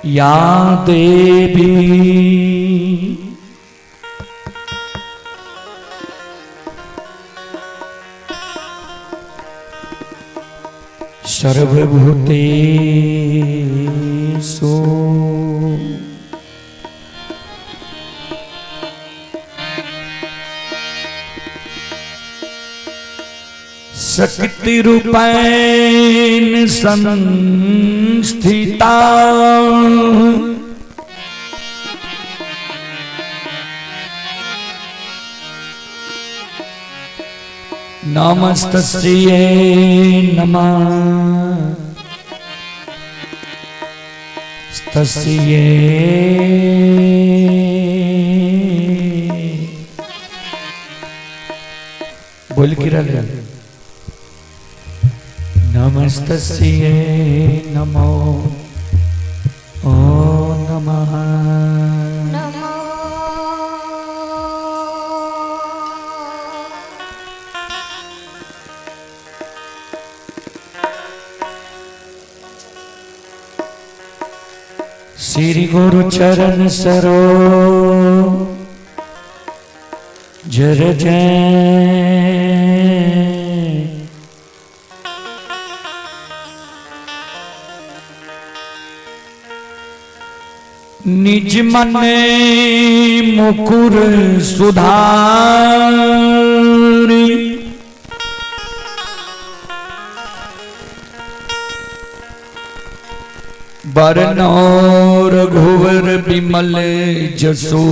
या देवी सर्वभूतेषु। शक्ति रूपेण संस्थिता नमस्तस्यै नमः तस्यै। बोल की रहे नमस्तस्यै नमो ओ नमः। श्री गुरु चरण सरो जर जय निज मन मुकुर सुधारी बरनो रघुवर बिमल जसो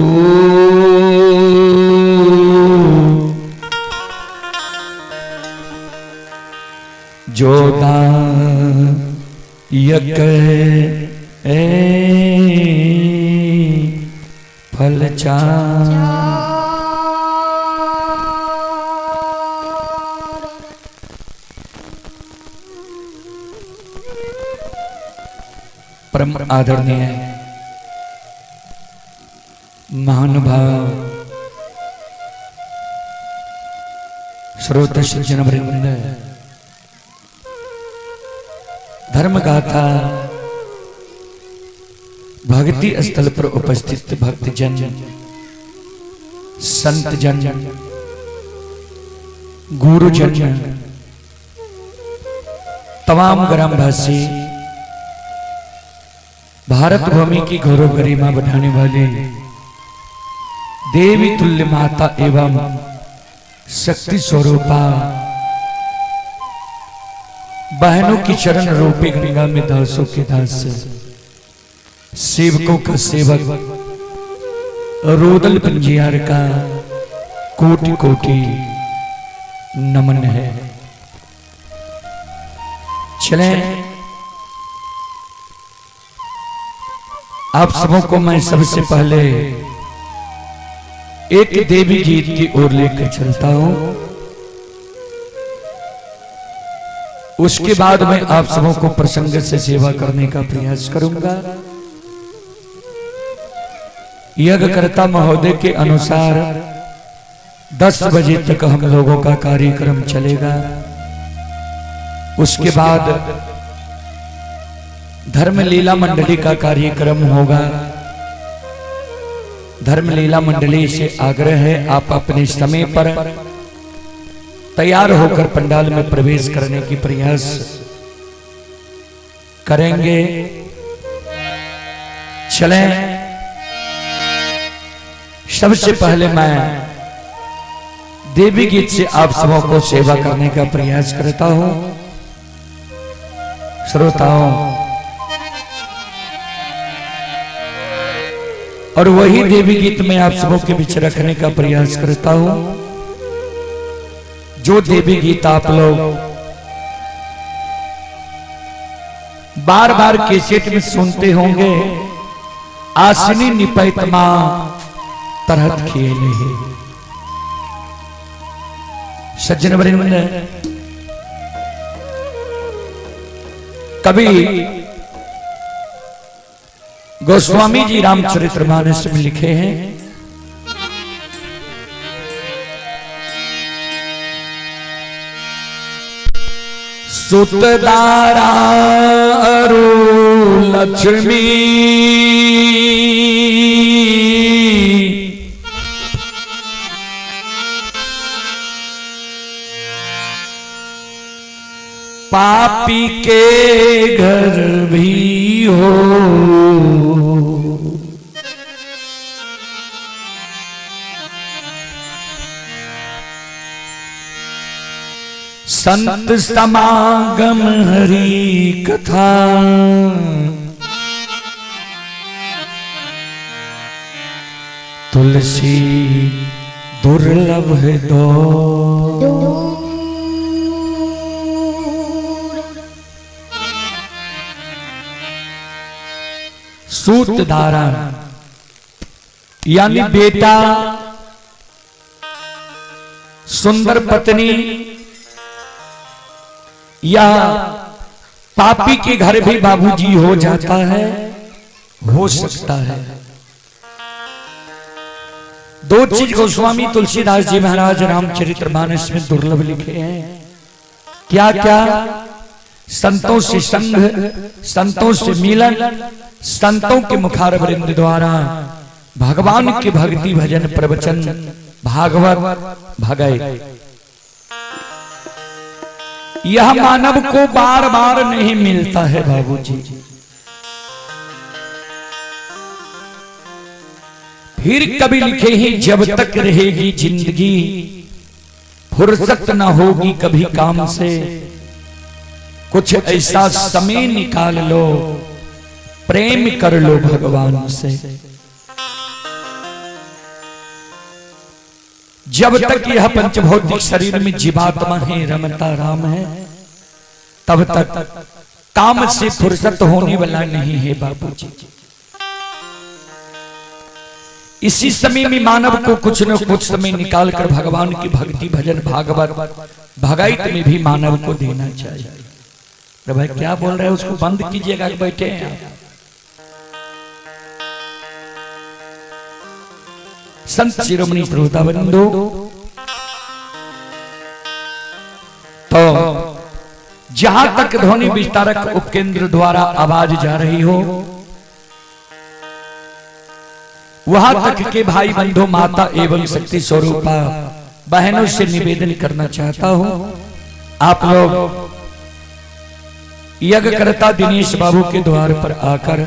जोदायक ए फल परम आदरणीय महानुभाव श्रोत सज्जन वृंद, धर्म गाथा भक्ति स्थल पर उपस्थित भक्तजन, संत जन, गुरुजन, तमाम ग्रामवासी, भारत भूमि की गौरव गरिमा बढ़ाने वाले देवी तुल्य माता एवं शक्ति स्वरूपा बहनों की चरण रूपी गंगा में दासों के दास, सेवकों का सेवक रोदल पंजियार का कोटि कोटि नमन है। चलें, आप सबों को मैं सबसे पहले एक देवी गीत की ओर लेकर चलता हूं। उसके बाद मैं आप सबों को प्रसंग से सेवा करने का प्रयास करूंगा। यज्ञकर्ता महोदय के अनुसार 10 बजे तक हम लोगों का कार्यक्रम चलेगा। उसके बाद धर्म लीला मंडली का कार्यक्रम होगा। धर्म लीला मंडली से आग्रह है, आप अपने समय पर तैयार होकर पंडाल में प्रवेश करने की प्रयास करेंगे। चलें, सबसे पहले मैं देवी गीत से आप सबों को सेवा करने का प्रयास करता हूं। श्रोताओं, और वही देवी गीत मैं आप सबों के बीच रखने का प्रयास करता हूं, जो देवी गीत आप लोग बार बार कैसेट में सुनते होंगे। आसनी निपैत मां तरहत खेले है। सज्जन वृंद, कभी गोस्वामी जी रामचरितमानस में लिखे हैं, सुतदारा अरु लक्ष्मी पापी के घर भी हो। संत समागम हरि कथा तुलसी दुर्लभ दो। सूतधारा यानी बेटा, सुंदर पत्नी या पापी के घर भी बाबूजी हो जाता है, हो सकता है। दो चीज गोस्वामी तुलसीदास जी महाराज रामचरितमानस में दुर्लभ लिखे हैं। क्या क्या? संतों से संग, संतों से मिलन, संतों के मुखारवृंद द्वारा भगवान के भक्ति भजन प्रवचन भागवत भगै। यह मानव को बार बार नहीं मिलता है बाबूजी। फिर कभी लिखे ही जब तक रहेगी जिंदगी, फुर्सत न होगी कभी काम से, कुछ ऐसा समय निकाल लो, प्रेम कर लो भगवान से। जब तक यह पंचभौतिक शरीर में जीवात्मा है, रमता राम है, तब तक काम से फुर्सत होने वाला नहीं है बाबूजी। इसी समय में मानव को कुछ न कुछ समय निकालकर भगवान की भक्ति भजन भागवत भगाइत में भी मानव को देना चाहिए। अरे भाई क्या बोल रहे हैं, उसको बंद कीजिएगा, बैठे हैं आप। संत शिरोमणि श्रोता बंधु, तो जहां तक ध्वनि विस्तारक उपकेंद्र द्वारा आवाज जा रही हो, वहां तक के भाई बंधु, माता एवं शक्ति स्वरूपा बहनों से निवेदन करना चाहता हूं, आप लोग यज्ञकर्ता दिनेश बाबू के द्वार पर आकर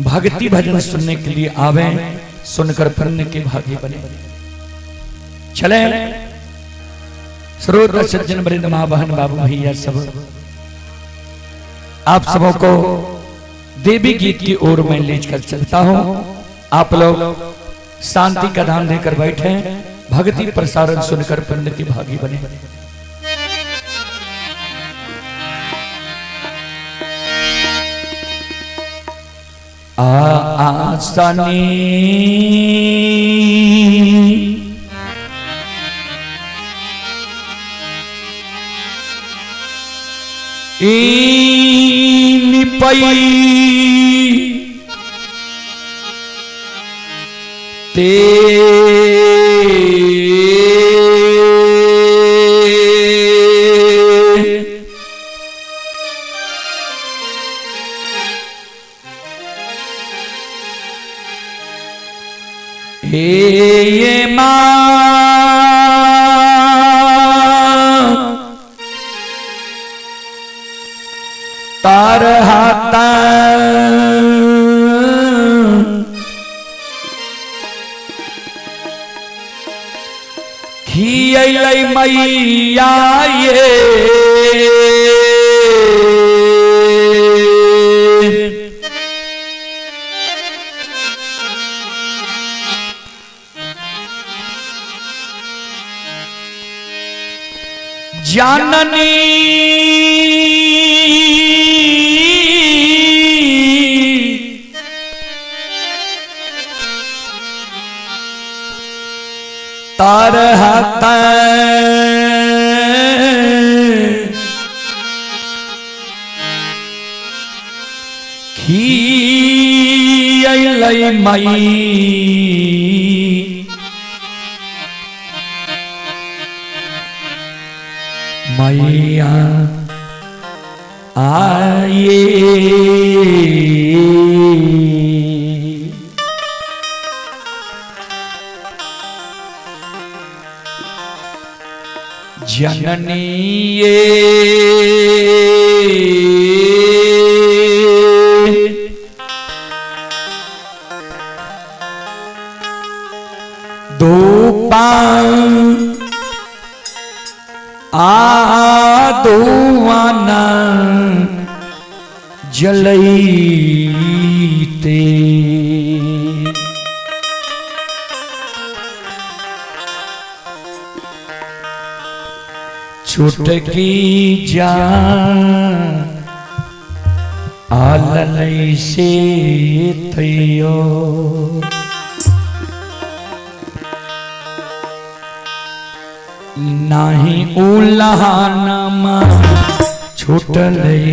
भक्ति भजन सुनने के लिए आवे, सुनकर पुण्य के भागी बने। चले श्रोता सज्जन वृंद, माँ बहन बाबू भैया सब, आप सबों को देवी गीत की ओर मैं लेकर चलता हूं। आप लोग शांति का दान देकर बैठे, भक्ति प्रसारण सुनकर पुण्य के भागी बने। आसनी निपई ते हे मां तार हाथा खियलै मैया ये जाननी तरहत खियलै मई मैया आए। जननी ये धूपा आ धुआना जलईते। छुटकी जा आललई से तैयो। नाही उलहानमा छुटलई।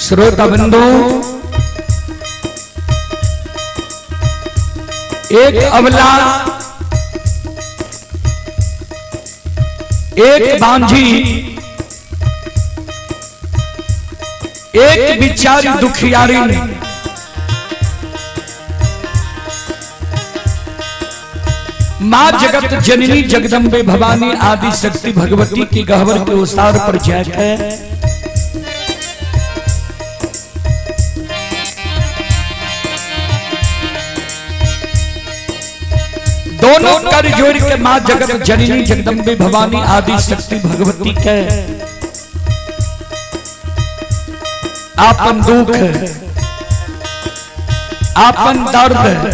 श्रोता बंधु, एक अबला एक बांझी एक बिचारी दुखियारी मां जगत जननी जगदम्बे भवानी आदि शक्ति भगवती की गहवर के उसार पर जाकर दोनों कर जोड़ के मां जगत जननी जगदम्बे भवानी आदि शक्ति भगवती के आपन दुख आपन दर्द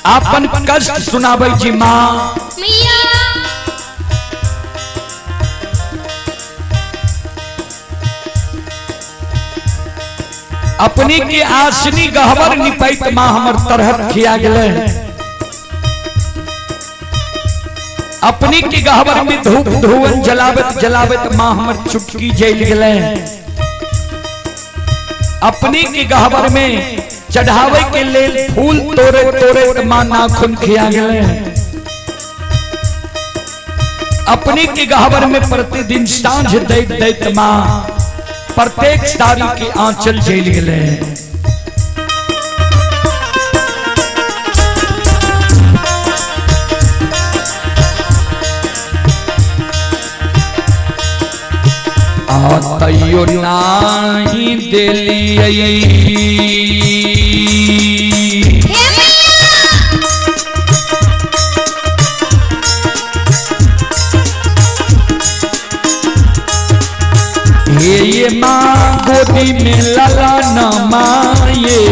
आपन कष्ट सुनाबै जी मां। अपनी के आसनी गहवर निपैत मां हमर तरहत खिया गेलै। अपनी के गहवर में धूप धुवन जलावत जलावत मां हमर चुटकी जल गेलै। अपनी के गहवर में चढ़ावे के लेल फूल तोड़े तोड़े मां नाखून खिया गेलै। अपनी के गहवर में प्रतिदिन सांझ दैत दैत मां प्रत्येक साड़ी के आंचल जल गेलै। तैयो नाही देलियै हे ये माँ गोदी में लला न माये।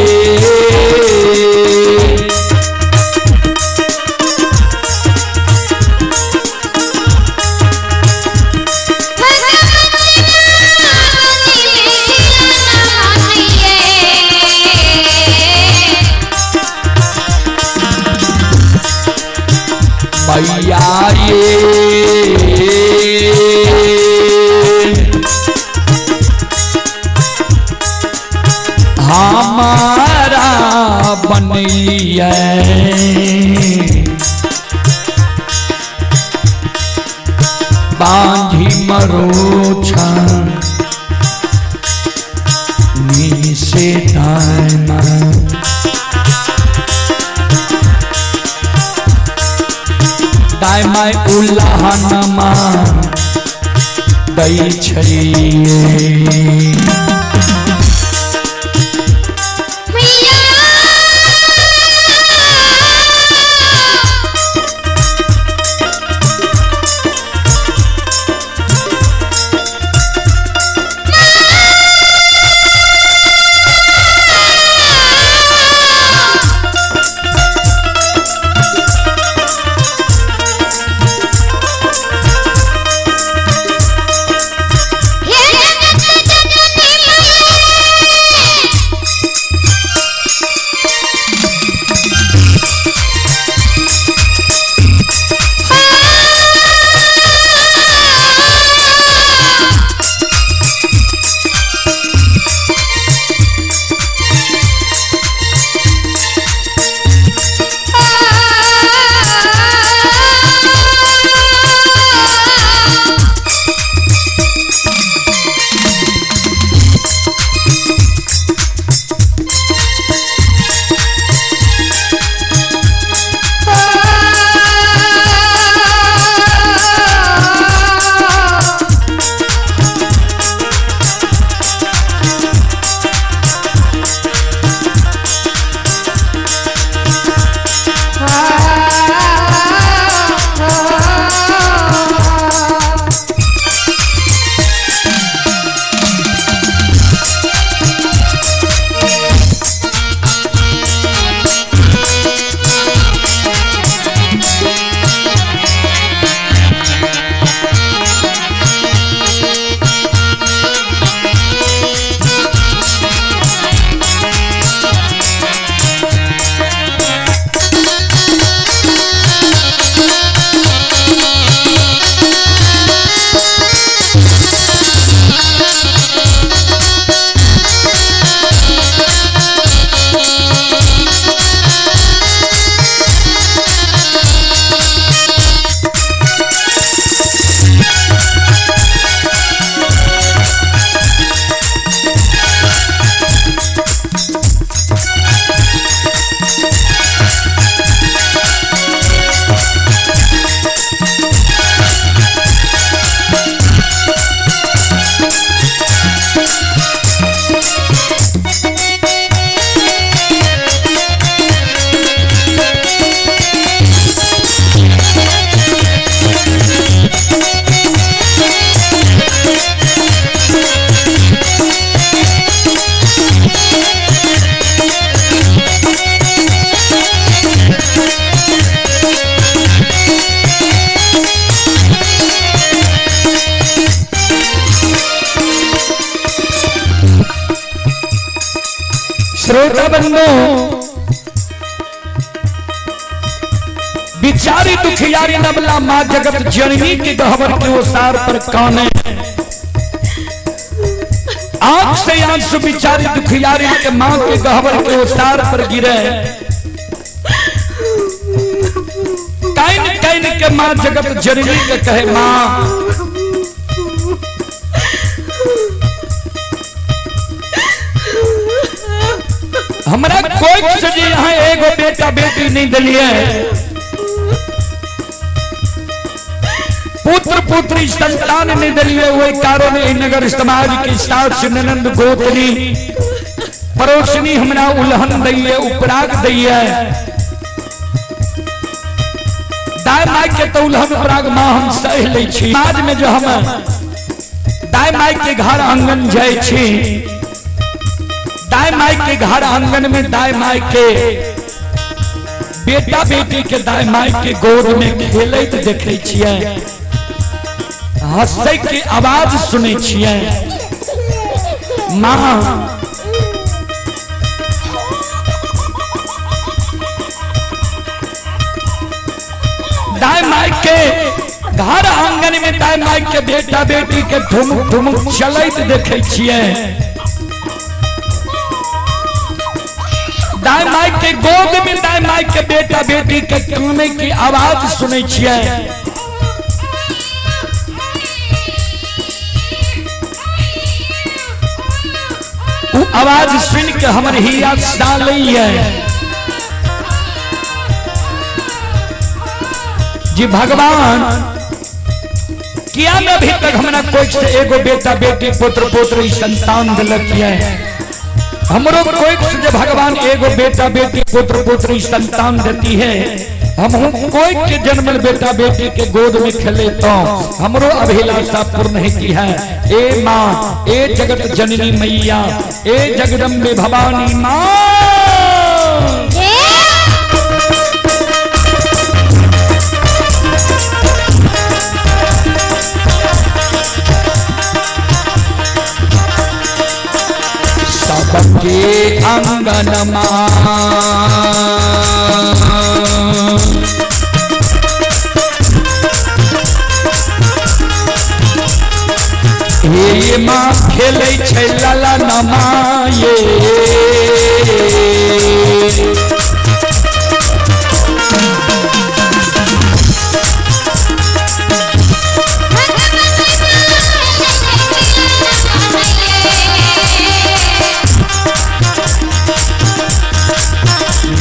मैया ये बांझी मरोछा नीसे दायमा दाय my उल्लाहनमा दै छलिए। मैया हे जगत जननी मैया। श्रोता बंधु, बिचारी दुखियारी नबला माँ जगत जननी के गहवर के ओसार पर काने आंख से आंसू बिचारी दुखियारी के माँ के गहवर के ओसार पर गिरे। काइन काइन के माँ जगत जननी के कहे माँ हमरा कोई से जी यहाँ एगो बेटा बेटी नहीं दिलिए, पुत्र पुत्री संतान नहीं दिलिए, वही कारण ई नगर समाज की सास ननंद गोतनी पड़ोसनी हमरा उल्हन दैये उपराग दैये। दाय माय के तो उल्हन उपराग माँ हम सह लै छी। समाज में जो हम दाय माय के घर आंगन जाइ छी, दाय माय के घर आंगन में दाय माय के बेटा बेटी के दाय माय के गोद में खेलैत देखै छियै, हंसै के आवाज सुनै छियै। माँ दाय माय के घर आंगन में दाय माय के बेटा बेटी के ठुमुक ठुमुक चलैत देखै छियै, दाय माय के गोद में दाय माय के बेटा बेटी के काने की आवाज सुनै छियै। आवाज सुन के हमर हिया सालैया जी भगवान किया में अभी तक हमरा कोई से एगो बेटा बेटी पुत्र पुत्र संतान दिलक है। हमरो कोई से जे भगवान एगो बेटा बेटी पुत्र पुत्र संतान देती है, हम कोई के जन्मल बेटा बेटी के गोद में खेले तो हमरो अभिलाषा पूर्ण होती है। ए माँ, ए जगत जननी मैया, ए जगदम्बे भवानी माँ। सबके अंगन माँ हे माँ खेलै छै लला नमा ये।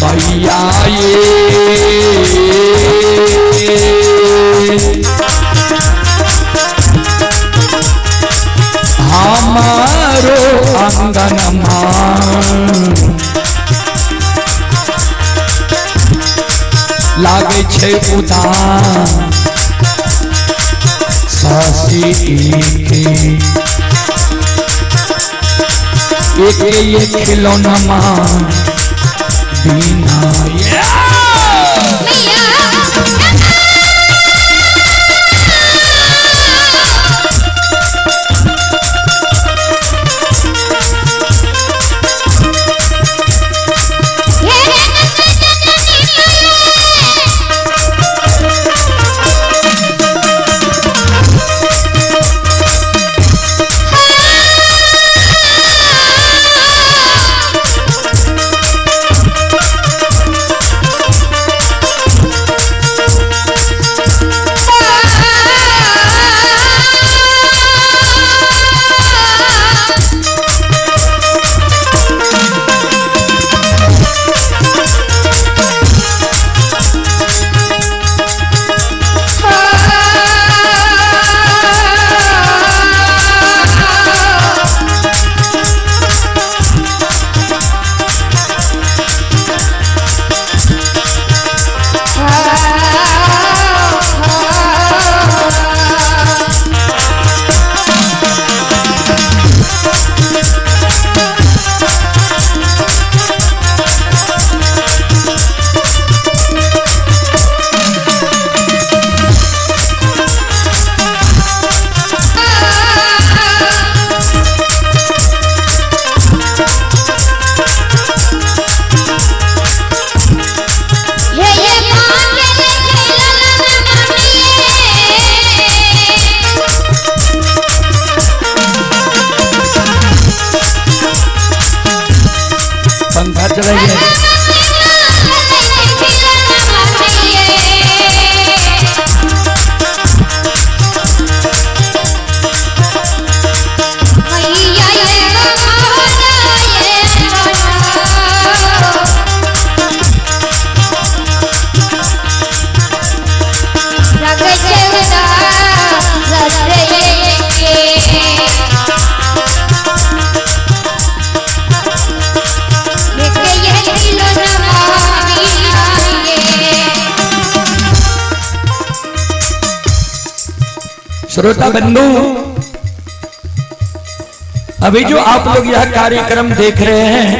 भैया ये हमारो अंगन लागे छै उदास शशि के एक ये खिलौना माँ बिना ये। पंखा चलाइए। श्रोता बंधु, अभी जो आप लोग यह कार्यक्रम देख रहे हैं,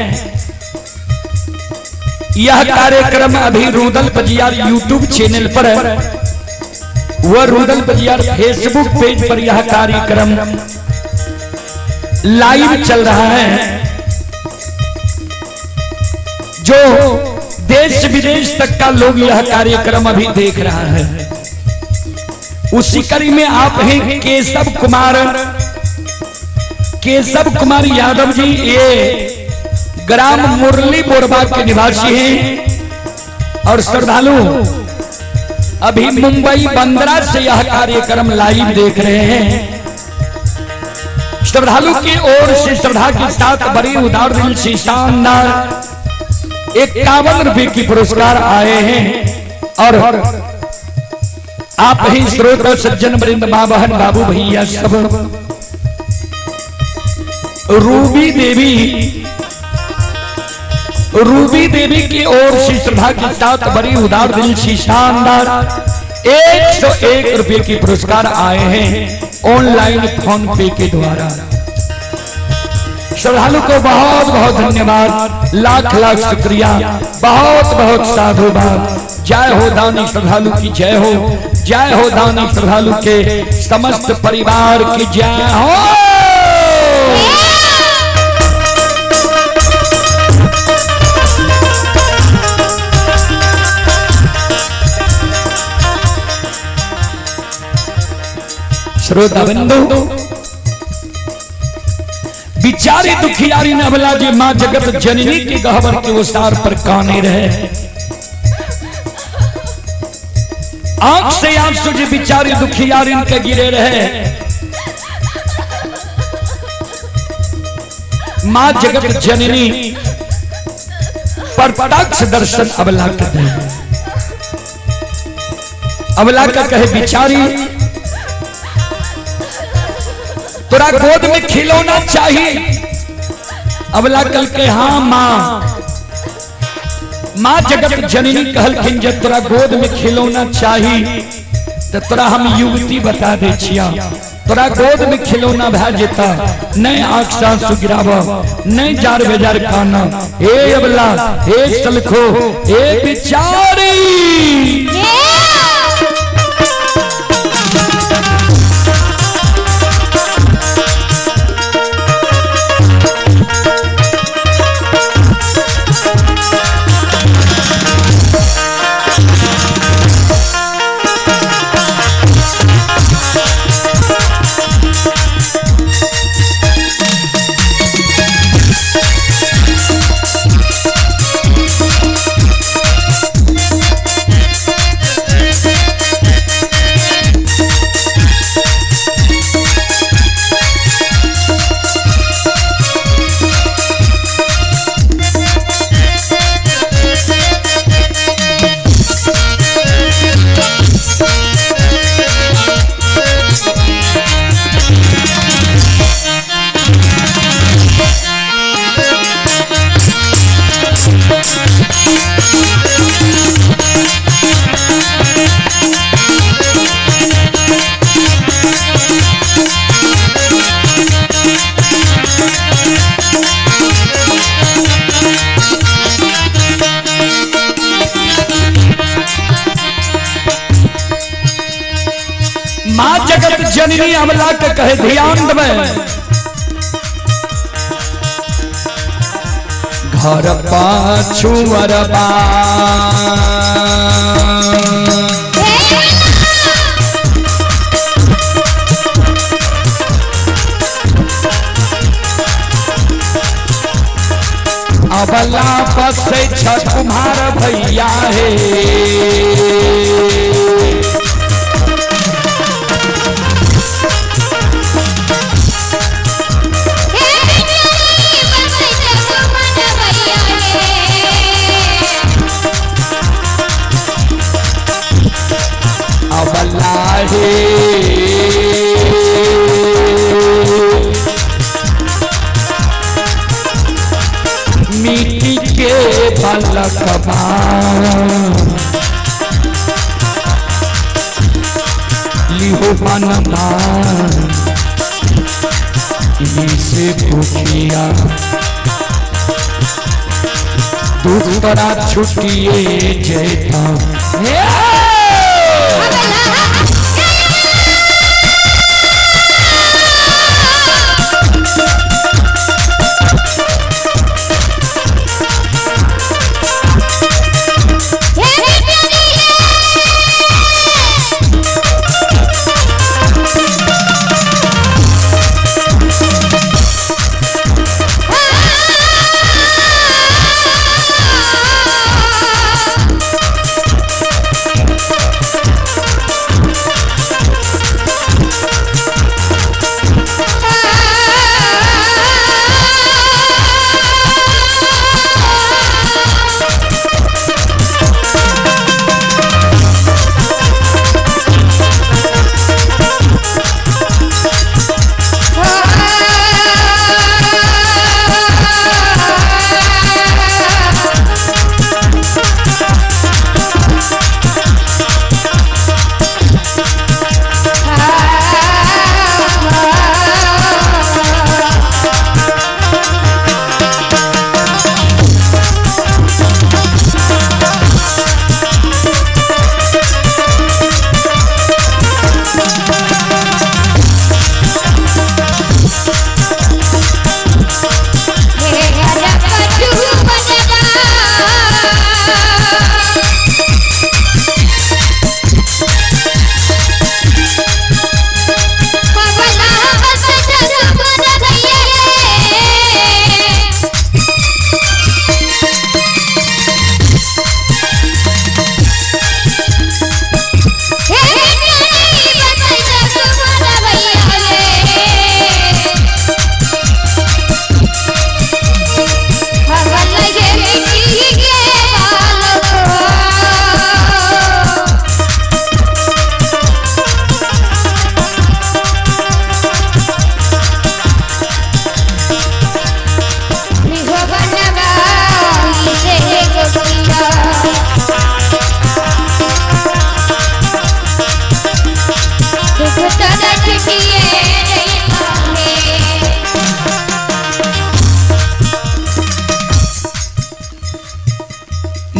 यह कार्यक्रम अभी रुदल पजियार यूट्यूब चैनल पर है वह रुदल पजियार फेसबुक पेज पर यह कार्यक्रम लाइव चल रहा है, जो देश विदेश तक का लोग यह कार्यक्रम अभी देख रहा है। उसी कड़ी में आप हैं केशव कुमार, केशव कुमार यादव जी, ये ग्राम मुरली बोरबा के निवासी हैं और श्रद्धालु अभी मुंबई बंदरा से यह कार्यक्रम लाइव देख रहे हैं। श्रद्धालु की ओर से श्रद्धा के साथ बड़ी उदार दिल से शानदार 51 रुपए की पुरस्कार आए हैं। और आप ही स्रोत सज्जन वृंद, माँ बहन, बाबू भैया सब, रूबी देवी, रूबी देवी की ओर से श्रद्धा के साथ बड़ी उदार दिल से शानदार 101 रुपए की पुरस्कार आए हैं ऑनलाइन फोन पे के द्वारा। श्रद्धालु को बहुत बहुत धन्यवाद, लाख लाख शुक्रिया, बहुत बहुत साधुवाद। जय हो दानी श्रद्धालु की जय हो, जय हो दानी श्रद्धालु के समस्त परिवार की जय हो। श्रोता बंधु, बिचारी दुखियारी नवला जी मां जगत जननी के गहबर के उसार पर काने रहे। आंख से आंसू जी बिचारी दुखियारी के गिरे रहे। मां जगत जननी प्रत्यक्ष दर्शन अबला के दे। अबला का कहे बिचारी तोरा गोद में खिलौना चाहिए। अबला कल के हाँ मां, मां जगत जननी कहलखिन जे तोरा गोद में खिलौना चाहिए तो तोरा हम युवती बता दे छिया, तोरा गोद में खिलौना भा जेता, नहीं आंख से आंसू गिराव, नहीं जार बेजार खाना। हे अबला, हे सलखो, हे बिचारी, मां जगत जननी अमला के कहे ध्यान दबे, घर पाछू अरबा अबला बसे छ कुम्हार भैया है। अबला हे मिट्टी के पलकबा लिहो बनमा से भूखिया दुख तोरा छुटिए जेता।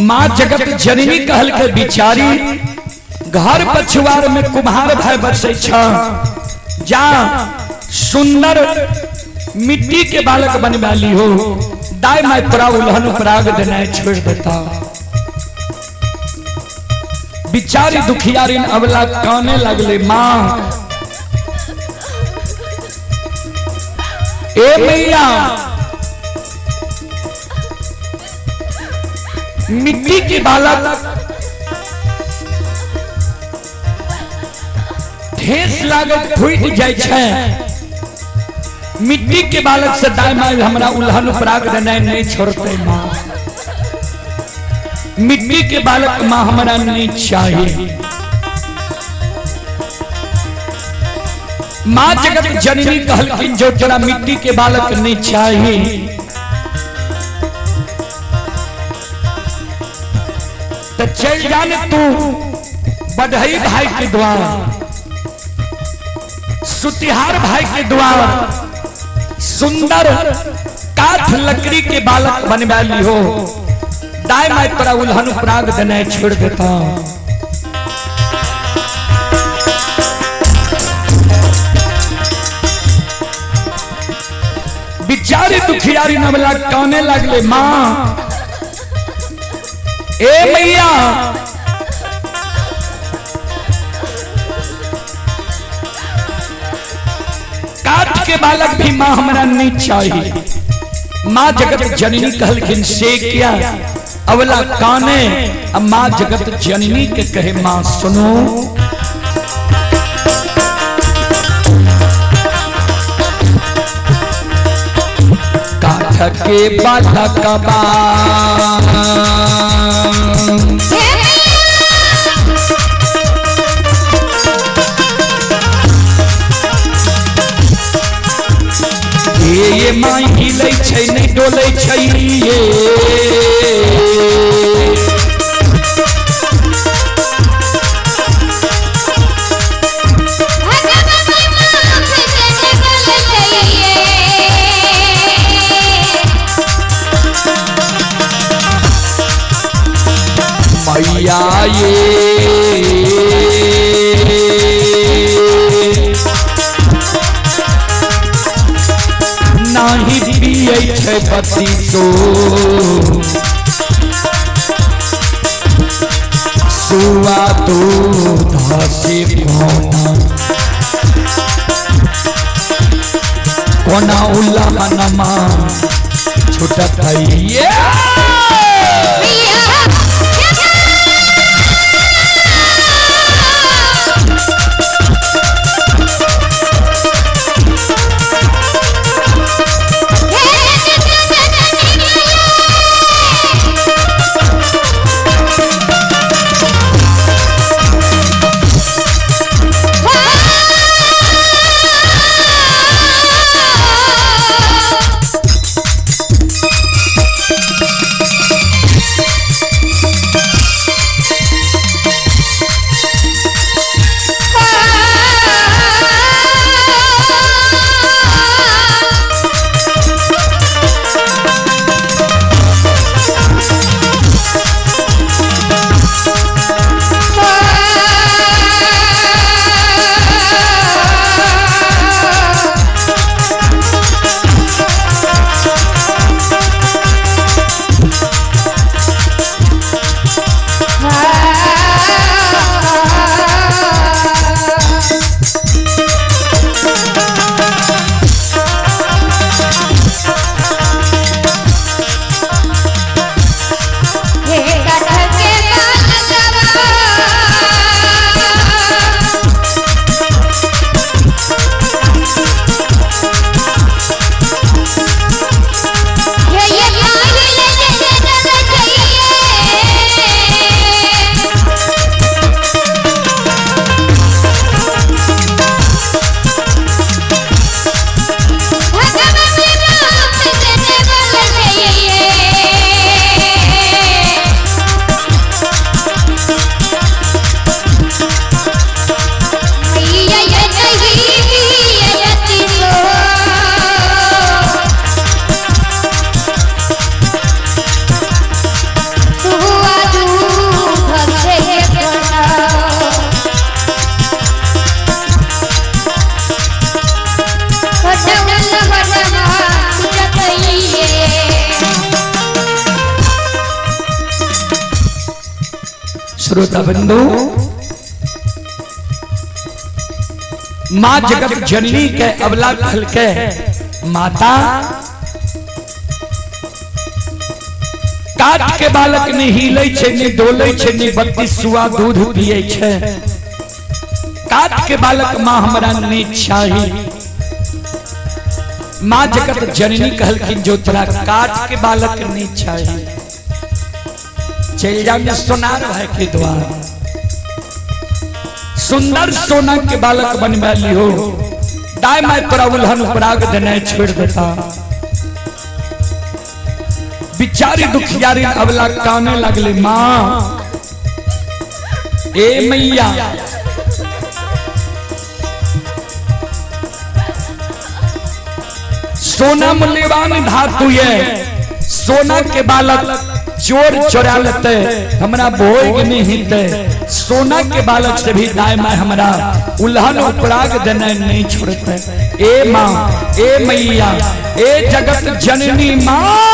माँ जगत जननी कहल के बिचारी घर पछुआर में कुम्हार भाई बसै छ, जा सुंदर मिट्टी के बालक बनवा ली हो, दाई माई तोरा उल्हन उपराग देना छोड़ देता। बिचारी दुखियारिन अबला काने लगले, माँ ए मैया मिट्टी के बालक ठेस लागत फूट जाय छै, मिट्टी के बालक से दाई माई हमरा उल्हन उपराग देना नहीं छोड़ते माँ, मिट्टी के बालक माँ हमरा नहीं चाहिए। माँ जगत जननी कहलखिन जो तोरा मिट्टी के बालक नहीं चाहिए तो चल जान तू बढ़ई भाई के द्वार, सुतिहार भाई के द्वार, सुंदर काठ लकड़ी के बालक बनवा ली हो, दाई माई तोरा उल्हन उपराग देना छोड़ देता। बिचारी दुखियारी नवला काने लगले, माँ ए मैया काठ के बालक भी माँ हमरा नहीं चाहिए। माँ जगत जननी कहलखिन से क्या अवला काने, अब माँ जगत जननी के कहे माँ सुनो, काठ के बालक बा ये माई हिलै छै नहीं डोलै छै ये, मैया ये नाही पियै छै पति सो सुआ दूध से कोना कोना उल्लहनमा छुटत ये। श्रोता बंधु, माँ जगत जननी के अबला खल के माता काट के बालक ने हिले छे, ने डोले छे, ने 32 सुआ दूध पिए छे। काट के बालक माँ हमरा नहीं चाही। माँ जगत जननी कहलखिन जो तोरा काट के बालक नहीं चाही, चल जा सोनार भाई के द्वार, सुंदर सोना के बालक बनवा लिहो, दाय my तोरा उल्हन उपराग देने छोड़ देता। बिचारी दुखियारी अबला काने लगले, माँ ए मैया सोना मूल्यवान धातु ये, सोना के बालक चोर चोरा लेते, हमरा भोग नहीं हिते, सोना के बालक से भी दाय my हमरा उल्हन उपराग देने नहीं छोड़ते। ए माँ, ए मैया, ए जगत जननी माँ।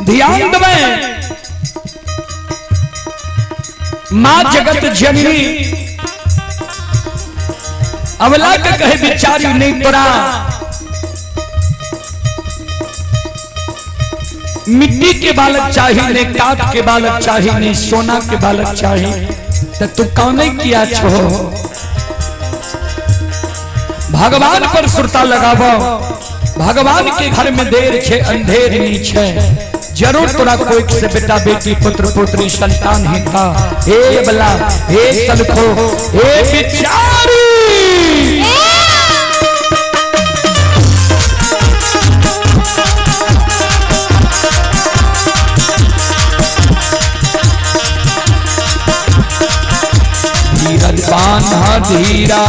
ध्यान देवे, मां जगत जननी अवला के कहे बिचारी नहीं तोरा मिट्टी के बालक चाहिए, नहीं काट के बालक चाहिए, नहीं सोना के बालक चाहिए, तो तू कौन किया छो? भगवान पर सुरता लगावो, भगवान के घर में देर छे अंधेर नहीं छे, जरूर तोरा कोई से बेटा बेटी पुत्र पुत्री संतान ही था। हे बला, हे सलखो, हे बिचारी, धीरज बांधा धीरा,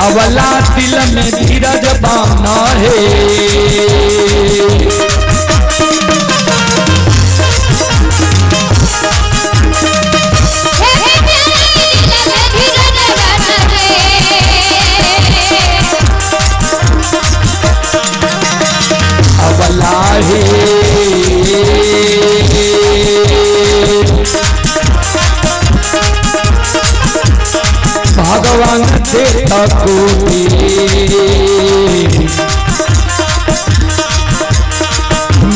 अवला दिल में धीरज बाना है। अवला है भगवान देता कोटि,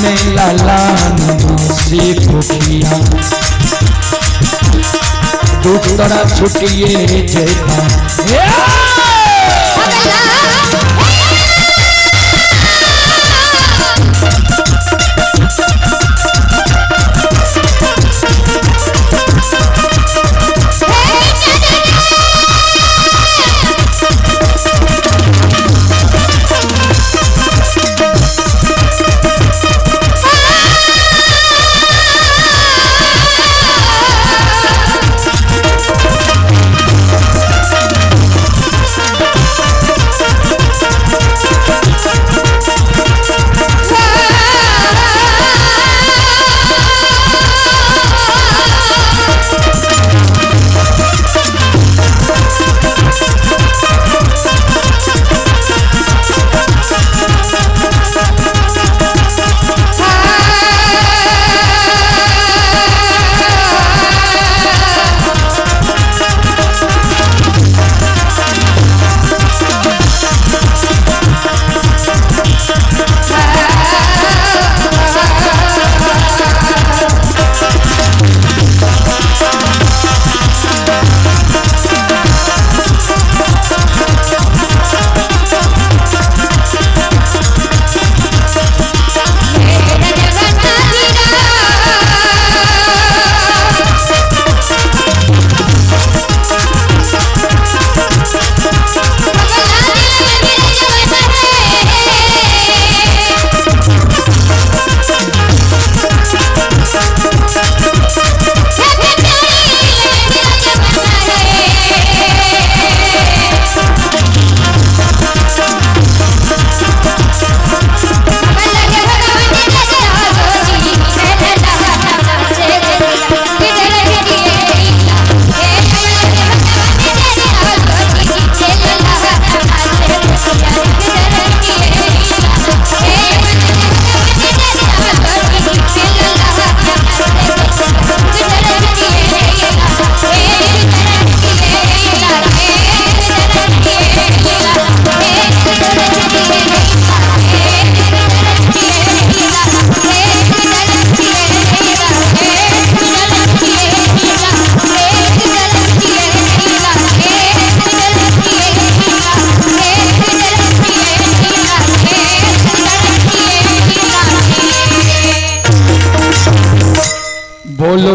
मेला लान से दुखिया, दुख तोरा छुटिए जेता।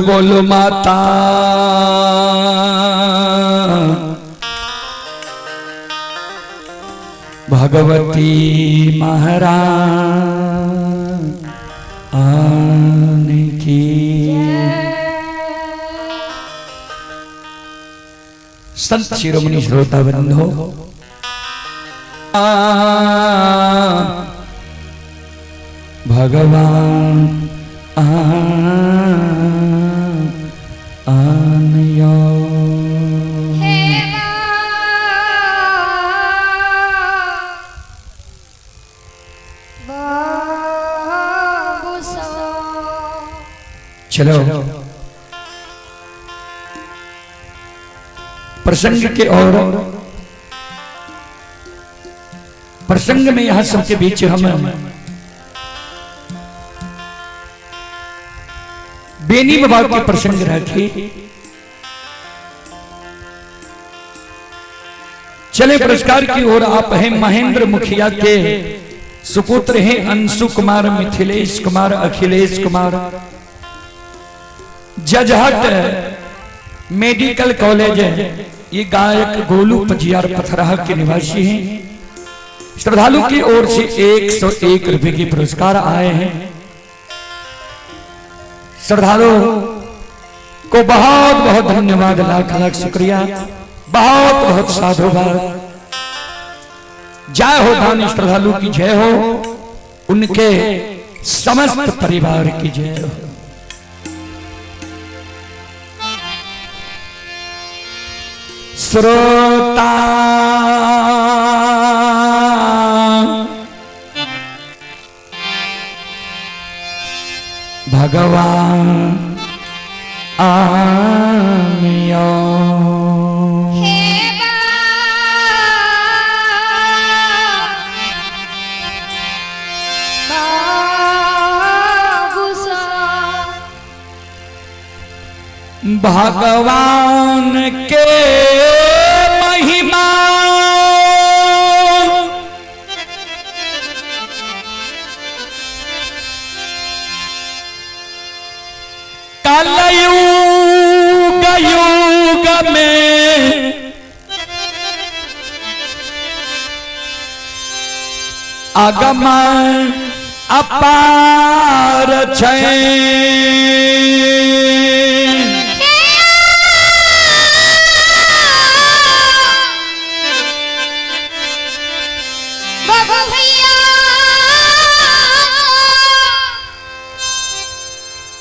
बोल माता भगवती महाराज आने की। संत शिरोमणि श्रोता बंधो, भगवान आनयो। चलो प्रसंग के और प्रसंग में यहां सबके बीच हम बेनी बाबा के प्रसंग रखे चले पुरस्कार की ओर। आप हैं महेंद्र मुखिया के सुपुत्र हैं अंशु कुमार, मिथिलेश कुमार, अखिलेश कुमार, जजहट मेडिकल कॉलेज है। ये गायक गोलू पजियार पथराहा के निवासी हैं। श्रद्धालु की ओर से 101 रुपए के पुरस्कार आए हैं। श्रद्धालु को बहुत बहुत धन्यवाद, लाख लाख शुक्रिया, बहुत बहुत साधुवाद। जय हो दानी श्रद्धालु की जय हो, उनके समस्त परिवार की जय हो। श्रोता भगवान आमियो। भगवान के महिमा कलयुग युग में अगम अपार छै।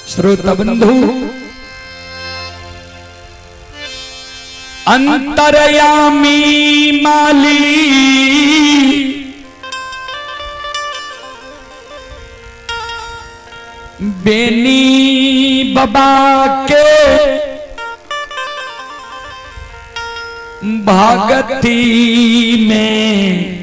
श्रोता बंधु, अंतरयामी माली बेनी बाबा के भगती में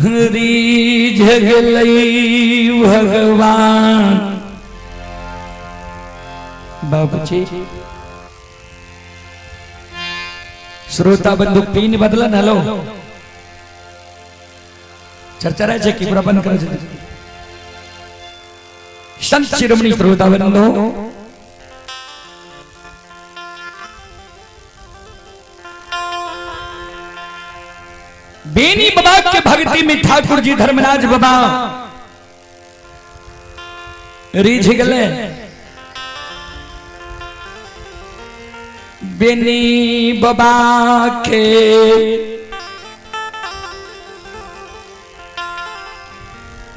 रीझ गई भगवान। बाबूजी श्रोता बंधु, पीन बदलन हलो चर्चा रहे छै कि पूरा बंद करे छै। संत शिरोमणि श्रोता बंधु, बेनी बाबा के भक्ति में ठाकुर जी धर्मराज बाबा रीझ गले। बेनी बाबा के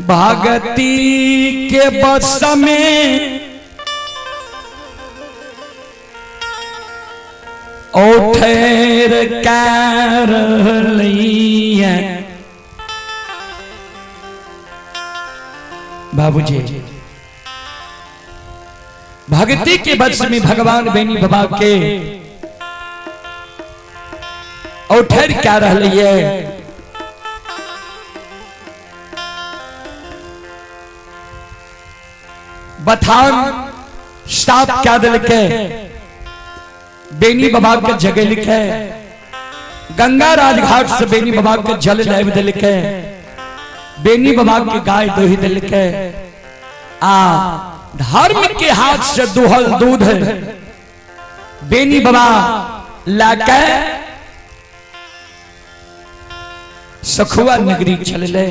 भगती के बस में उठेर कर लिया। बाबूजी भक्ति के बस में भगवान बेनी बाबा के उठेर क्या रही है। बथान साफ क्या दिल के बेनी बाबा के जगह लिखे। गंगा राजघाट से बेनी बाबा के जल लाबि देलकै, बेनी बाबा के गाय दोहि देलकै आ धर्म के हाथ से दुहल दूध बेनी बाबा लाके सखुआ नगरी चलले,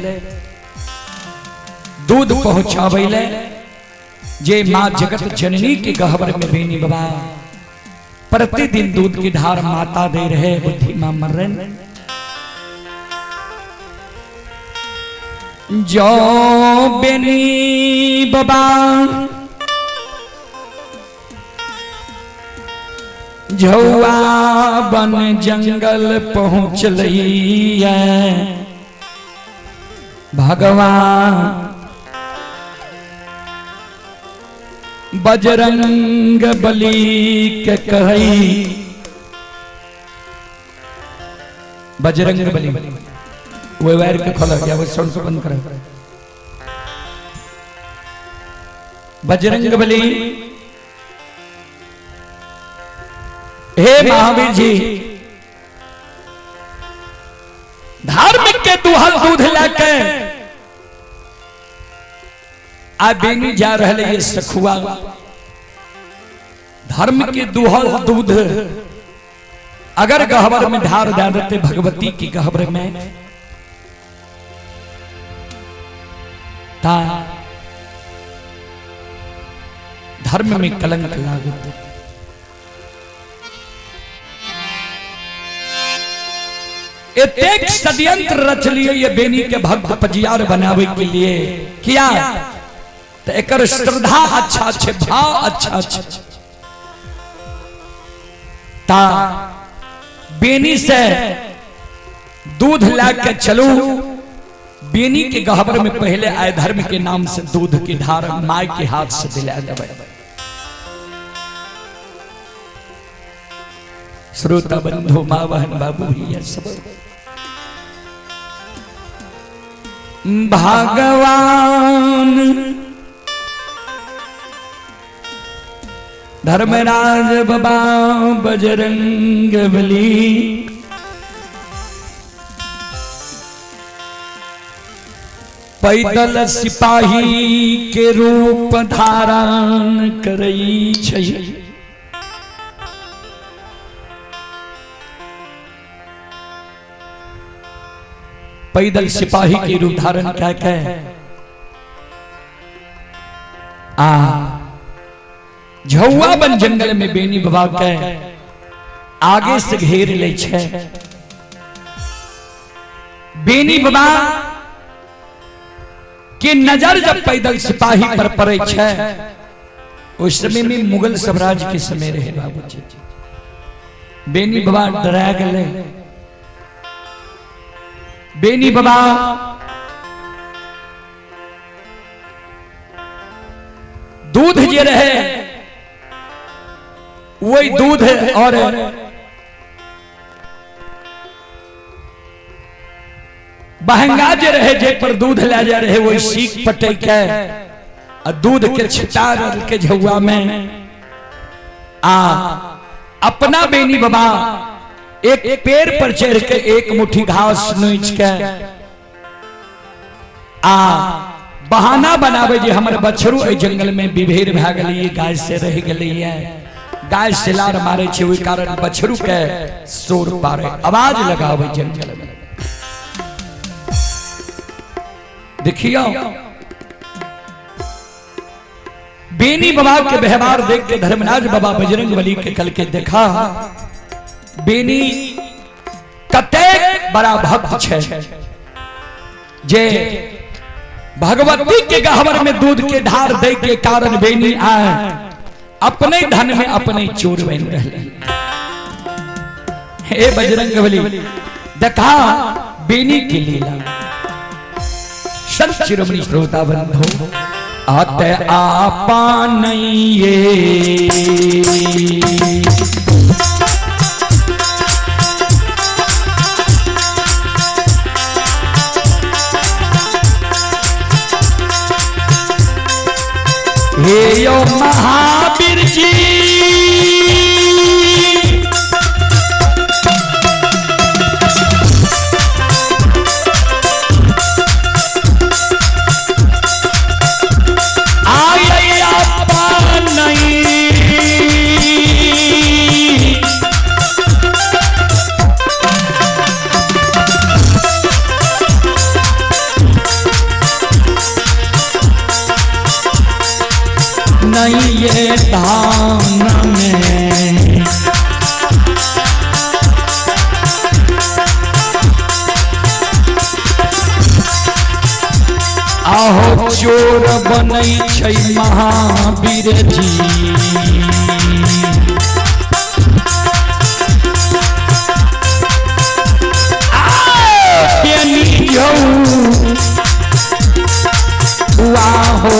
दूध पहुंचाबैले जे माँ जगत जननी के गहबर में बेनी बाबा प्रतिदिन दूध की धार माता दे रहे। बुद्धि मां मरन जो बेनी बाबा झौआ बन जंगल पहुँच भगवान बजरंग बली के कही, बजरंग बली वो वायर के खोला गया, वो साउंड को बंद करो। बजरंग बली हे महावीर जी, धार्मिक के दुहल दूध लाके आ बेनी जा रहे ये सखुआ, धर्म के दुहल दूध अगर गहबर में धार दे देते भगवती की गहबर में, ता धर्म में कलंक लागत। एतेक षड्यंत्र रच लिए ये बेनी के भक्त पजियार बनावे के लिए किया, तो एकर श्रद्धा अच्छा छे, भाव अच्छा छे, ता बेनी से दूध ला के चलू, बेनी के गहबर में पहले आए धर्म के नाम से दूध की धार my के हाथ से दिला देवे। श्रोता बंधु माँ बहन बाबू भैया सब, भगवान धर्मराज बाबा बजरंग बली पैदल सिपाही के रूप धारण करई छै। पैदल सिपाही के रूप धारण क्या क्या आ झौआ बन जंगल में बेनी बाबा के आगे से घेर ले छे। बेनी बाबा के नजर जब पैदल सिपाही पर पड़े छे, उस समय में मुगल साम्राज्य के समय रहे बाबूजी। बेनी बाबा डरा गए। बेनी बाबा दूध जे रहे वही दूध और बहंगा जे रहे जे पर दूध ले जा रहे वही सीख पटे के आ दूध के छिटा के झुआ में आ अपना बेनी बाबा एक पेड़ पर चढ़ के एक मुट्ठी घास नोच के आ बहाना बनावे जे हमर बछरू एहि जंगल में विभेद भए गेलै, गाय से रह गेलै, गाय से लार मारे छै, ओहि कारण बछरू के शोर पारे आवाज लगावे जंगल में। देखियो बेनी बाबा के व्यवहार देख के धर्मराज बाबा बजरंग बली के कल के देखा बेनी कतेक बड़ा भक्त छे जे भगवती के गहवर में दूध के धार दे के कारण बेनी आए अपने धन में अपने चोर बन रहे। हे बजरंग बली देखा बेनी की लीला। संत शिरोमणि श्रोता बंधु आते आपा नहीं ये हे यो महावीर जी चोर बनै छै महावीर जी। हो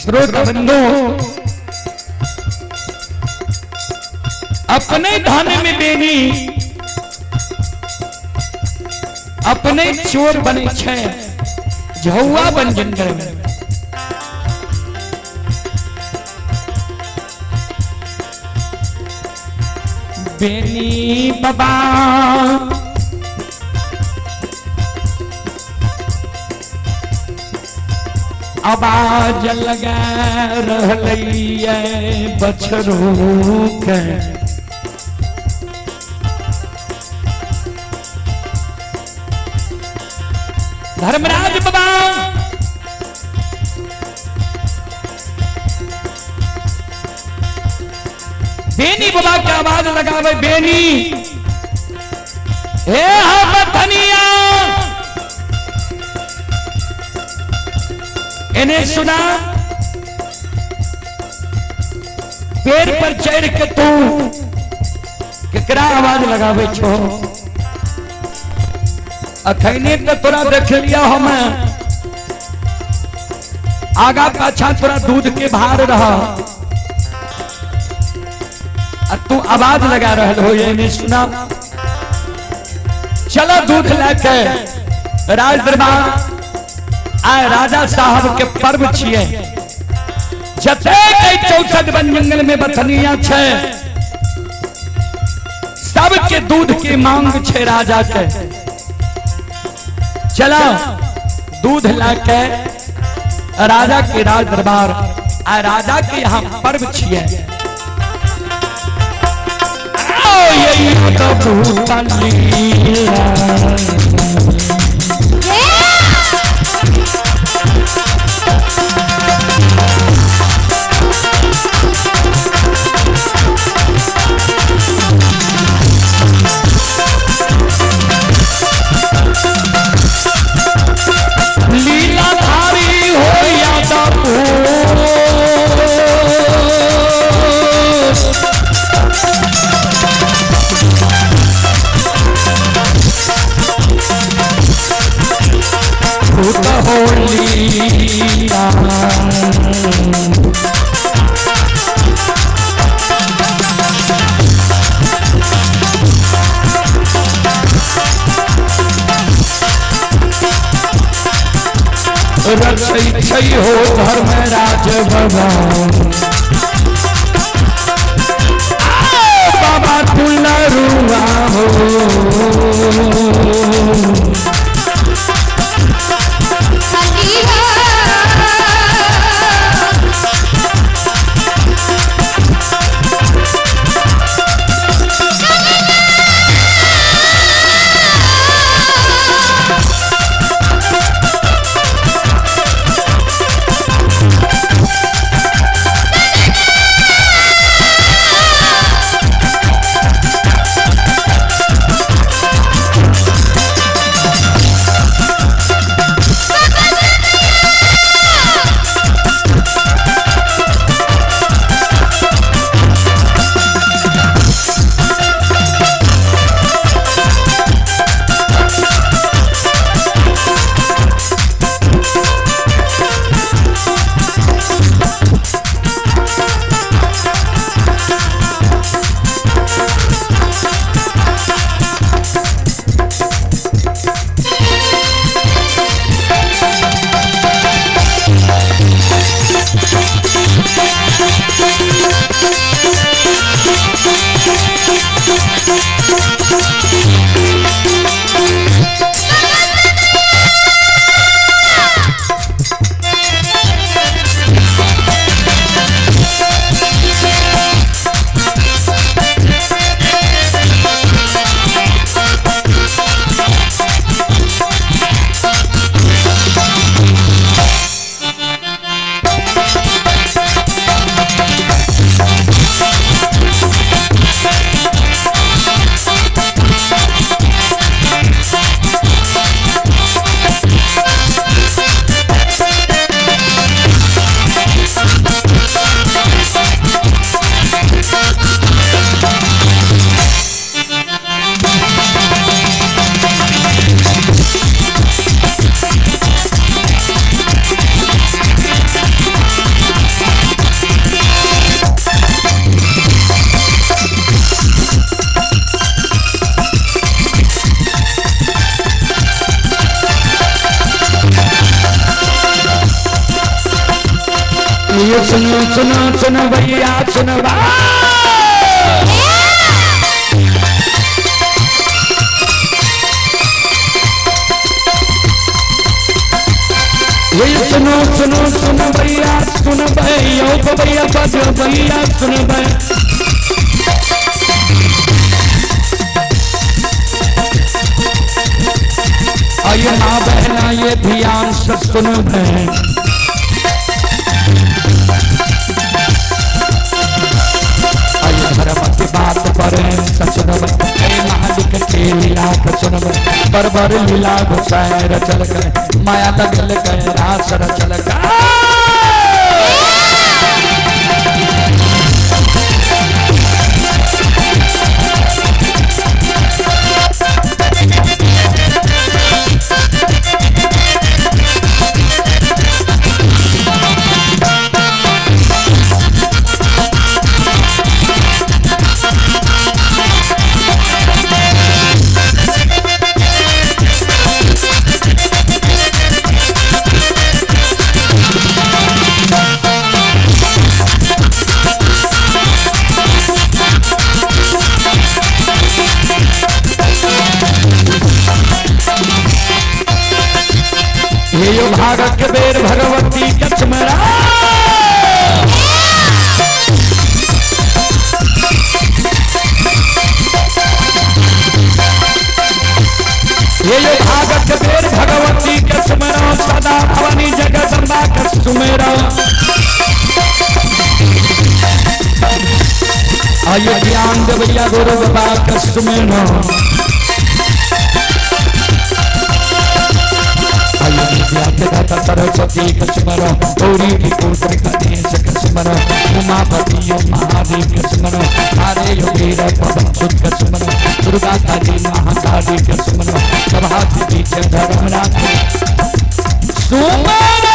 श्रोता बंधु, अपने धन में बेनी अपने चोर बने छे, झौआ बन जंगल में। बेनी बाबा आवाज लगा रहलै बछरू के, धर्मराज बाबा बेनी बाबा के आवाज लगावे, बेनी हे बथनिया इन्हें सुना, पेड़ पर चढ़ के तू केकरा आवाज लगावे छो? अखने तो तोरा देख लिया हम, आगा पाछा तोरा दूध के भार रहा, तू आवाज लगा रहा हो, ये सुना। चलो दूध लेके राज दरबार आए, राजा साहब के पर्व छिए, जते के 64 वन जंगल में बथनिया छे, सबके दूध के मांग छे राजा के। चलो दूध लाके राजा के राज दरबार आए, राजा के यहाँ पर्व छिए। यही तो भूत लीला। लीलाधारी हो यादव भूत हो लीला। रचै छै हो धर्मराज बाबा। बाबा दुलरुआ हो। ये सुनो सुनो सुनो भैया सुनो ये सुनो सुनो सुनो भैया सुनो भैया भैया बजो भैया सुनो भैया। आइए माँ बहना ये ध्यान से सुनो बहन। धर्म की बात पर सुनब महालिक के लीला सुनब बरबर लीला घुसाए रचल गए माया लगल गए रास रचल गए। ये भागत के बेर भगवती कचमरा ये भागत के बेर भगवती कचमरा सदा भवानी जगदम्बा कचमेरा। आइए ज्ञान देवैया गुरु बाबा कचमेरा। सरस्वती कस्मरो गौरी विपुत्र गणेश कस्मरो उमापति महादेव कस्मरो हरे योगीर पवन सुत कस्मरो दुर्गा काली महाकाली कस्मरो सभा के बीच धर्मनाथ सुमरो।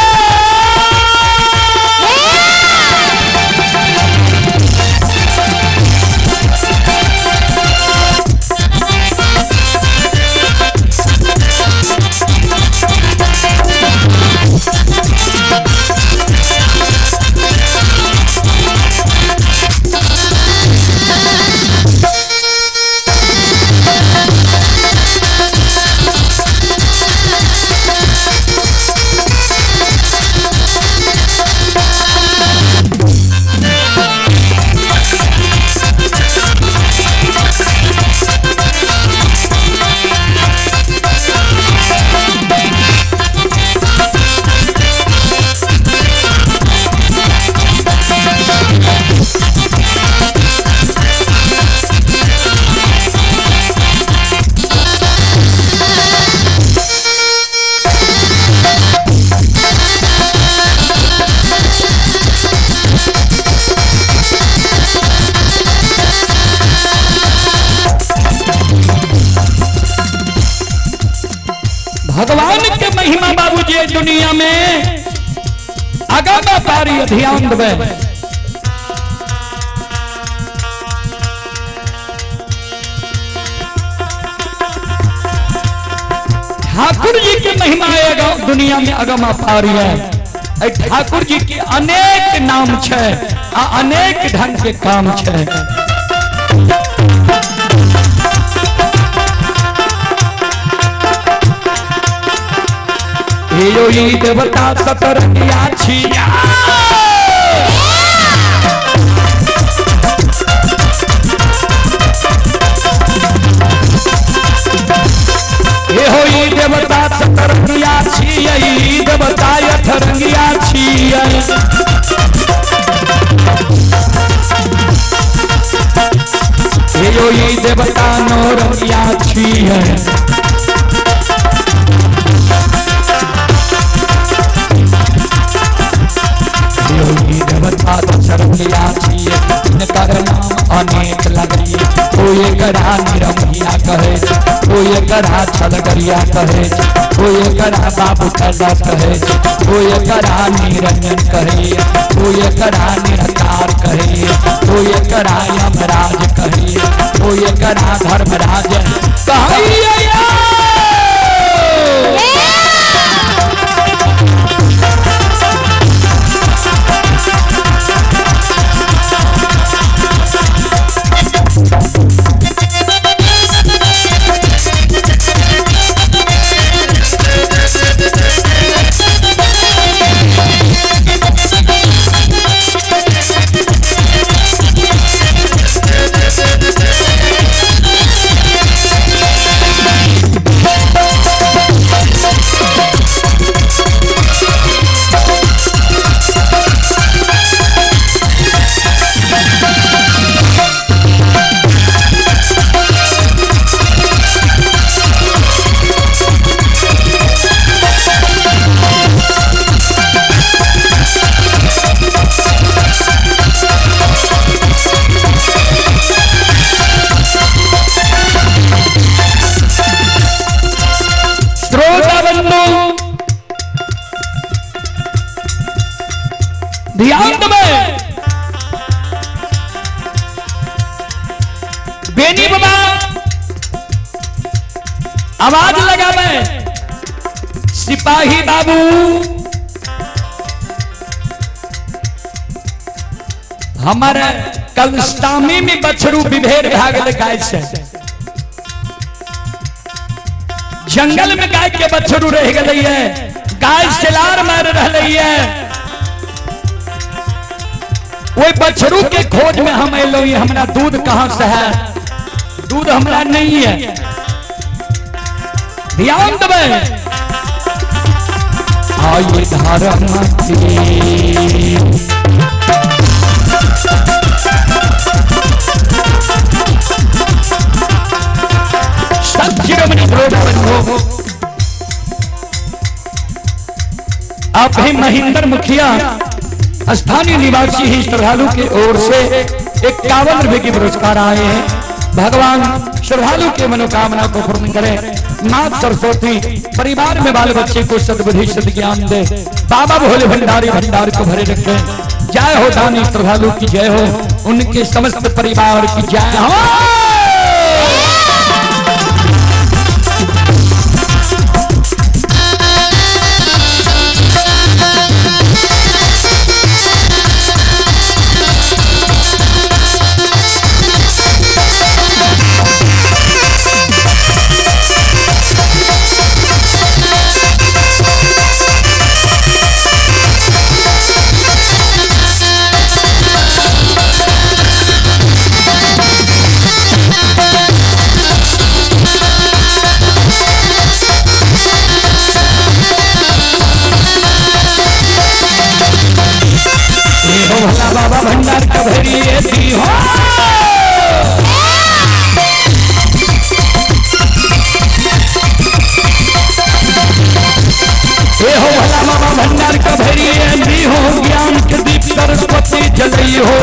भगवान के महिमा बाबूजी दुनिया में अगम पारी ध्यान देवे। ठाकुर जी की महिमा आएगा दुनिया में अगम अपारी है। ठाकुर जी के अनेक नाम छे आ अनेक ढंग के काम छे। यो ई देवता सतरंगिया छिया हो देवता सतरंगिया छियै, देवता अठरंगिया छियै। हे यो देवता नौरंगिया छियै। देवता दशरंगिया छियै, जिनकर नाम अनेक लगैये। कोई एकरा निरंगिया कहे, कोई एकरा छलगरिया कहे, कोई एकरा बाबू कला कहे, कोई एकरा निरंजन कहे, कोई एकरा निरकार कहे, कोई एकरा यमराज कहे, कोई एकरा धर्मराज कहे। ध्यान देवे बेनी बाबा आवाज लगावे, सिपाही बाबू हमारे कलस्तामी में बछरू विभेद भागल गाय से, जंगल में गाय के बछरू रह गई है, गाय सिलार मार रही है। वही बछरू के खोज में हम एलो, हमरा दूध कहां से है, दूध हमरा नहीं है। ध्यान देवे आइए धर्म आप ही महेंद्र मुखिया स्थानीय निवासी ही श्रद्धालु के ओर से 51 रुपए के पुरस्कार आए हैं। भगवान श्रद्धालु के मनोकामना को पूर्ण करें। मां सरस्वती परिवार में बाल बच्चे को सद्बुद्धि सद्ज्ञान दे। बाबा भोले भंडारी भंडार को भरे रखें। जय हो दानी श्रद्धालु की जय हो, उनके समस्त परिवार की जय हो। बाबा भंडार कभरी दी हो। हे हो भला बाबा भंडार कभरी दी हो, ज्ञान के दीप सरस्वती जलई हो।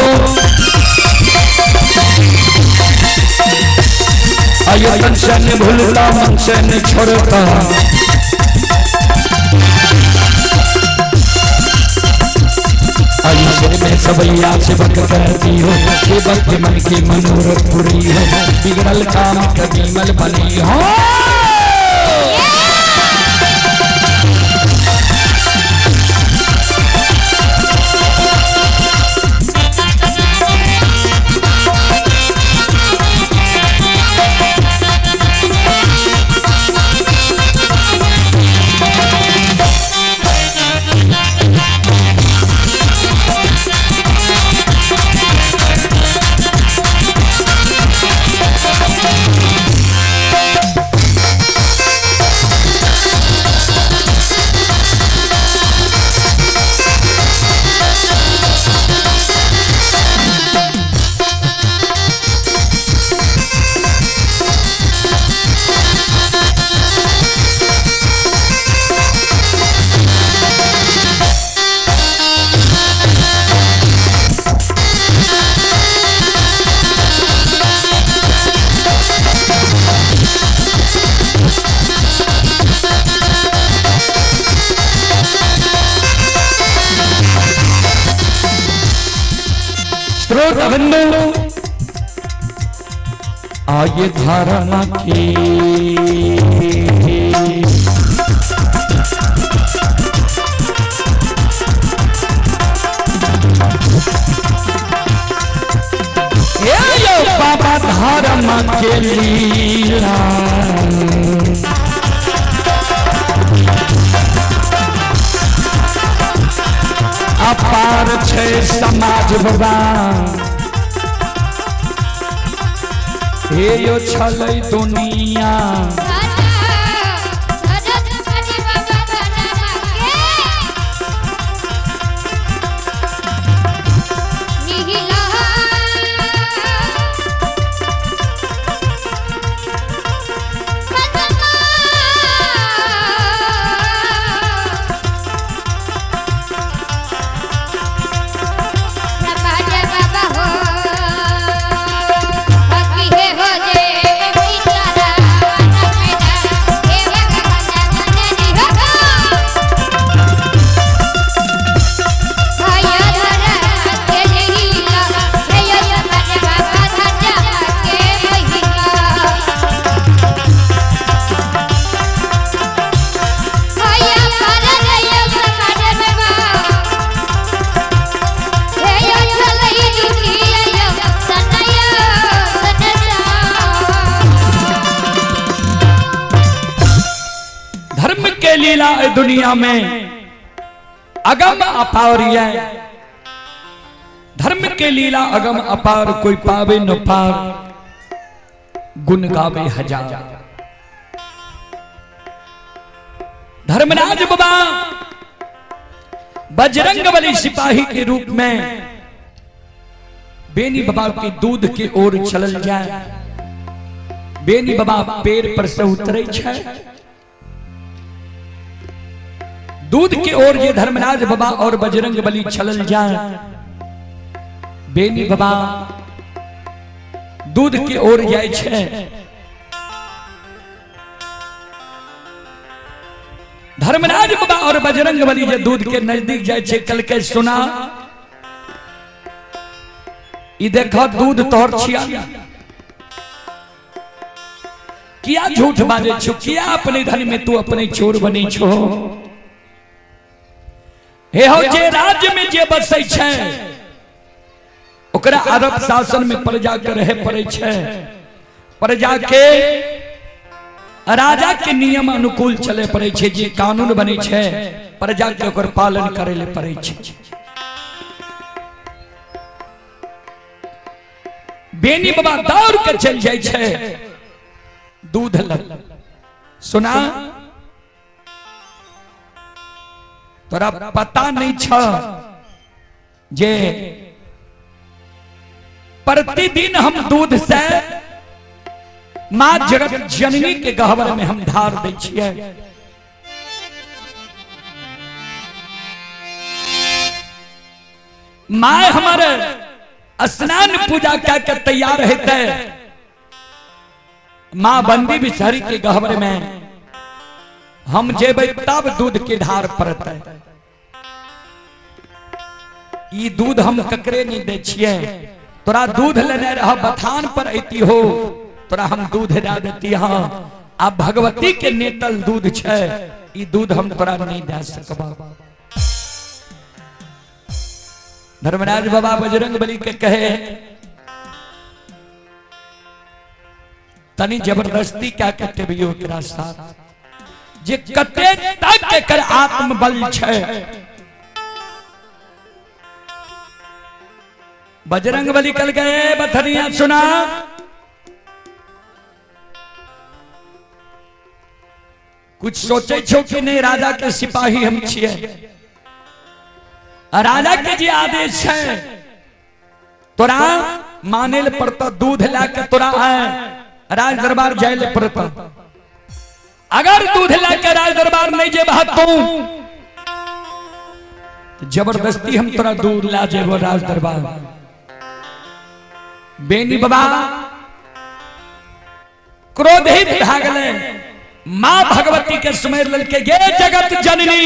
आयतन से न भूलता मन से न छोड़ता। आयुष्य में सबैया सेवक करती हो, सेवक के मन के मनोरथ पूरी हो, बिगड़ल काम कदीमल बनी हो। स्रोत बंधु आये धारणा की ये यो बाबा धर्म के लीला अपार छे समाज बाबा। हे यो छलै दुनिया धर्म के लीला दुनिया में अगम अपार है। धर्म के लीला अगम अपार, कोई पावे न पार, गुण गावे हजार। धर्मराज बाबा बजरंग बली सिपाही के रूप में बेनी बाबा के दूध के ओर चलल जाए। बेनी बाबा पेड़ पर से उतरे छे, दूध के ओर ये धर्मराज बाबा और बजरंग बली चलल जाए। बेनी बाबा दूध के ओर जाए छे। धर्मराज बाबा और बजरंग बली जे दूध के नजदीक जाए छे, कल के सुना ई देखो दूध तोहर छिया, किया झूठ बाजे छो, किया अपने धन में तू अपने चोर बने छो। हे हो जे राज्य में जे बसै छे ओकरा अरब शासन में प्रजा के रहे पड़े छे। प्रजा के राजा के नियम अनुकूल चले पड़े छे, जे कानून बने छे प्रजा के ओकर पालन करे ले पड़े छे। बेनी बाबा दौड़ के चल जाए छे दूध लग। सुना तोरा पता नहीं छ जे प्रतिदिन हम दूध से मां जगत जननी के गहवर में हम धार दै छियै। मां हमारे स्नान पूजा क्या के तैयार हेतै, मां बंदी बिचहरी के गहवर में हम जेबै तब दूध के धार पड़तै। ई दूध हम ककरे नहीं दै छियै। तोरा दूध लेने रह बथान पर ऐती हो, तोरा हम दूध दे देती। हाँ, आ भगवती के नेतल दूध छै, ई दूध हम तोरा नहीं दे सकबा। धर्मराज बाबा बजरंग बली के कहे, तनी जबरदस्ती क्या कहते भी ओकरा साथ जे कते तक एकर आत्मबल छै। बजरंग बली कल गए, बथनिया सुना, कुछ सोचे छो कि नहीं? राजा के सिपाही हम छिए, राजा के जे आदेश है तोरा माने ले पड़ता, दूध ला के तोरा आए राज दरबार जाए ले पड़ता। अगर दूध ला के राज दरबार नहीं जेबा तू, तो जबरदस्ती हम तोरा दूध ला जेबो राज दरबार। बेनी बाबा क्रोधित भए गेलै, मां भगवती के सुमेर ललके, गे जगत जननी,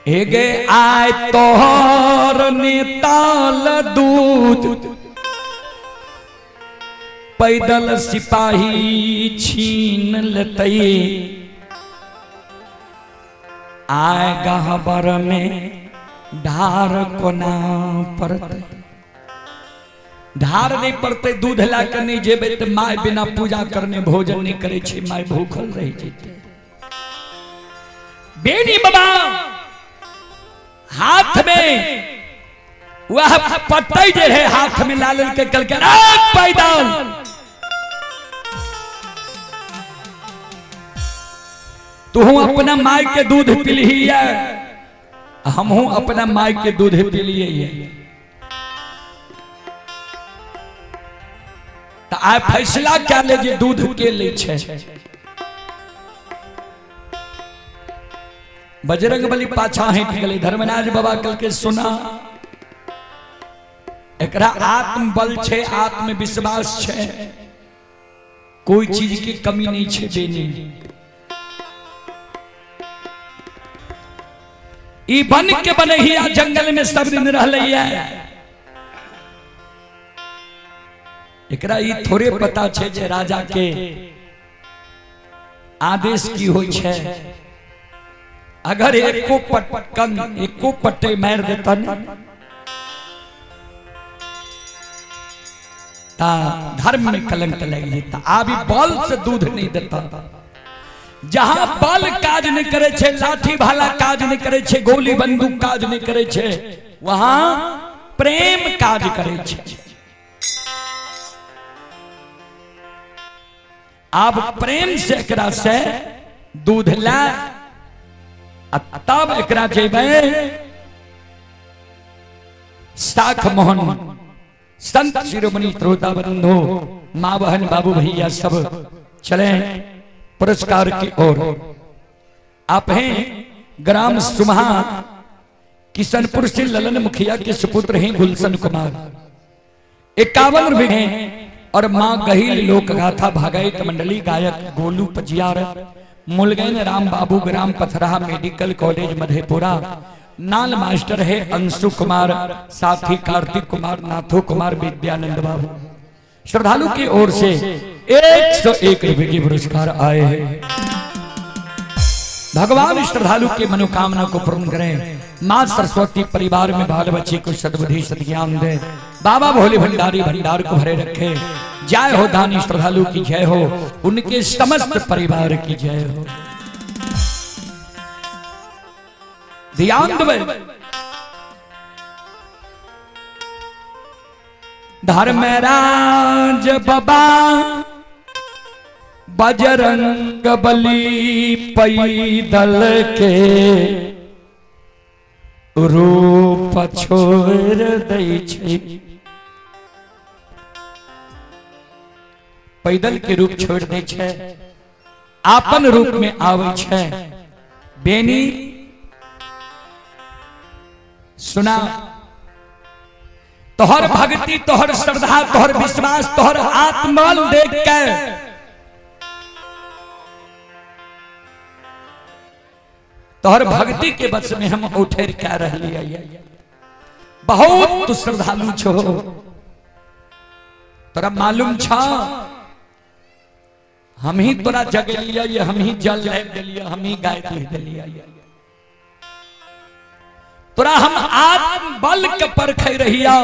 हे गे आय तोहर नेताल दूध पैदल सिपाही छीन लेतै, आय गहबर में ढार कोना पड़तै? ढार नहीं पड़ते, दूध ला के नहीं जेबे तो my बिना पूजा करने भोजन नहीं करे छे, my भूखल रह जेते। बेनी बाबा हाथ में वह पत्ते जे है हाथ में लाल के कल के पैदल तू अपना माय के दूध पिलही है, हमहू अपना माय के दूध पिलिए है। तो आय फैसला क्या ले जे दूध के ले छे। बजरंग बली पाछा हट गेलै। धर्मराज बाबा कल के सुना, एकरा आत्मबल छे, आत्मविश्वास छे, कोई चीज की कमी नहीं छे। बेनी ई बन के बनहिया जंगल में सब दिन रहलैया, एकरा ई थोड़े पता छे जे राजा के आदेश की होई छे। अगर एको पटकन एको पट्टे मार देतन ता धर्म में कलंक लग जेता। आबी बल से दूध नहीं देता। जहां बल काज नहीं करे छे, लाठी भाला काज नहीं करे छे, गोली बंदूक काज नहीं करे छे, वहां प्रेम काज करे छे। आब प्रेम से एकरा से दूध ला, आ तब एकरा जेबै साख मोहन संत शिरोमणि श्रोता बंधु माँ बहन बाबू भैया सब चले पुरस्कार की ओर। आप हैं ग्राम सुमहा किशनपुर से ललन मुखिया के सुपुत्र हैं गुलशन कुमार, 51 रुपए हैं। और माँ गहील लोक गाथा भागयत मंडली गायक गोलू पजियार मुलगैन राम बाबू ग्राम पथराहा मेडिकल कॉलेज मधेपुरा, नाल मास्टर है अंशु कुमार, साथी कार्तिक कुमार, नाथू कुमार, विद्यानंद बाबू। श्रद्धालु की ओर से 101 रुपए के पुरस्कार आए हैं। भगवान श्रद्धालु की मनोकामना को पूर्ण करें। माँ सरस्वती परिवार में बाल बच्चे को सद्बुद्धि सद्ज्ञान दे। बाबा भोले भंडारी भंडार को भरे रखे। जय हो दानी श्रद्धालु की जय हो, उनके समस्त परिवार की जय हो। ध्यान देबै, धर्मराज बाबा बजरंग बली पैदल के रूप छोड़ दै छै, पैदल के रूप छोड़ दै छै, आपन रूप में आबै छै। बेनी सुना, तोहर भक्ति, तोहर श्रद्धा, तोहर विश्वास, तोहर आत्मबल देख के तोहर भक्ति के बस में हम उठेर क्या रहलियै। बहुत तू श्रद्धालु छो, तोरा मालूम छा हम ही तोरा जगेलियै, हम ही जल लाबि देलियै, हम ही गाय दूहि देलियै। तोरा हम आत्मबल के परखै रहिया,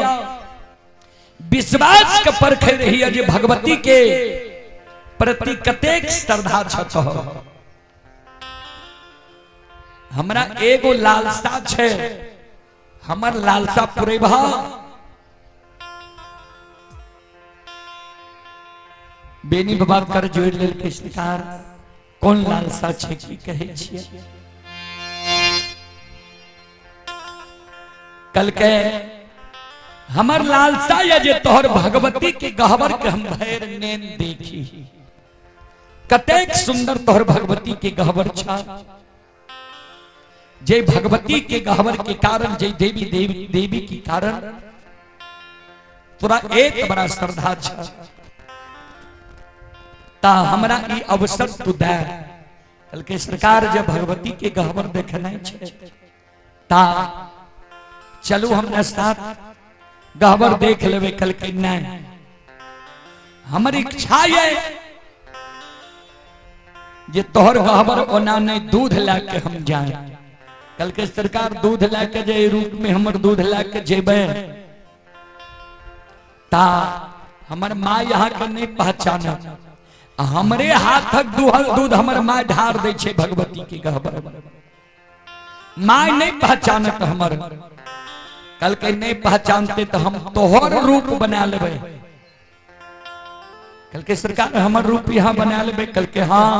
विश्वास के परखै रहिया जे भगवती के प्रति कतेक श्रद्धा छ। हमरा एगो लालसा छै, हमर लालसा पुरेबा। बेनी बाबा कर जोड़ लेलकै सरकार, कोन लालसा छै की कहै छियै? कल के हमर लालसा या जे तोहर भगवती के गहबर के हम भैर नेन देखी, कतेक सुंदर तोहर भगवती के गहबर छा। जे भगवती के गहबर के कारण, जे देवी देवी देवी के कारण तोरा एक बड़ा श्रद्धा छा, ता हमरा ई अवसर तू दे। कल के सरकार जब भगवती के गहबर देखना छे ता चलू हमरा साथ गहबर देख लेवे। कल के नहीं, हमर इच्छा ये जे तोहर गहबर ओना नहीं दूध लाके हम जाए। कल के सरकार दूध लाके जे रूप में हमर दूध लाके जेबे ता हमर माँ यहाँ के नहीं पहचान, हमरे हाथक दूहल दूध हमर माँ ढार दै छै भगवती के गहबर, माँ नहीं पहचानत हमर। कल के नहीं पहचानते तो हम तोहर रूप बना लेबै। कल के सरकार हमर रूप यहाँ बना लेबै। कल के हाँ,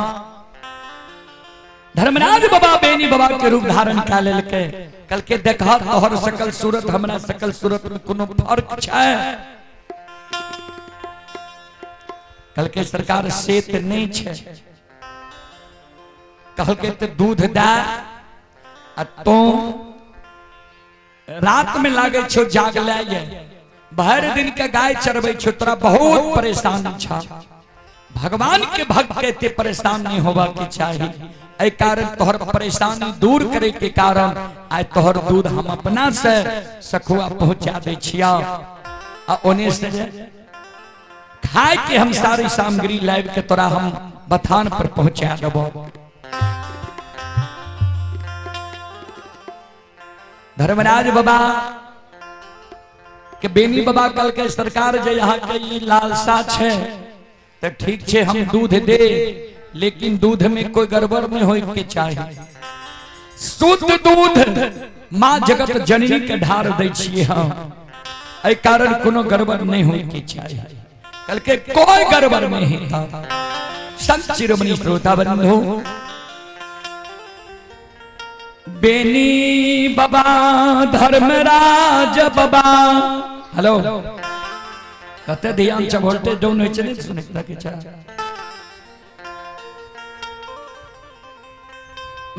धर्मराज बाबा बेनी बाबा के रूप धारण कए लेलकै। कल के देखा तोहर सकल सूरत हमरा सकल सूरत में कोनो फर्क छै? कल के सरकार से त नहीं छै। कहलकै त दूध दे आ तो रात में लागे छो जागले ये, भर दिन के गाय चरबै छो, तोरा बहुत परेशान छा। भगवान के भक्त के एते परेशान नहीं होवा के चाही। एहि कारण तोहर परेशानी दूर करे के कारण आइ तोहर दूध हम अपना से सखुआ पहुंचा दै छिया, आ ओने से खाए के हम सारी सामग्री लाबि के तोरा हम बथान पर पहुंचा देबो। धर्मराज बाबा के बेनी बाबा कल के सरकार जे यहाँ के ई लालसा छे तो ठीक छे हम दूध दे, लेकिन दूध में कोई गड़बड़ नहीं होए के चाही। शुद्ध दूध माँ जगत जननी के ढार दै छियै हम, एहि कारण कोनो गड़बड़ नहीं होए के चाही। कल के कोई गड़बड़ नहीं था। संत शिरोमणि श्रोता बंधु, बेनी बाबा धर्मराज बाबा, हेलो कते ध्यान से वोल्टेज डाउन होय छै नहीं सुनै के छै।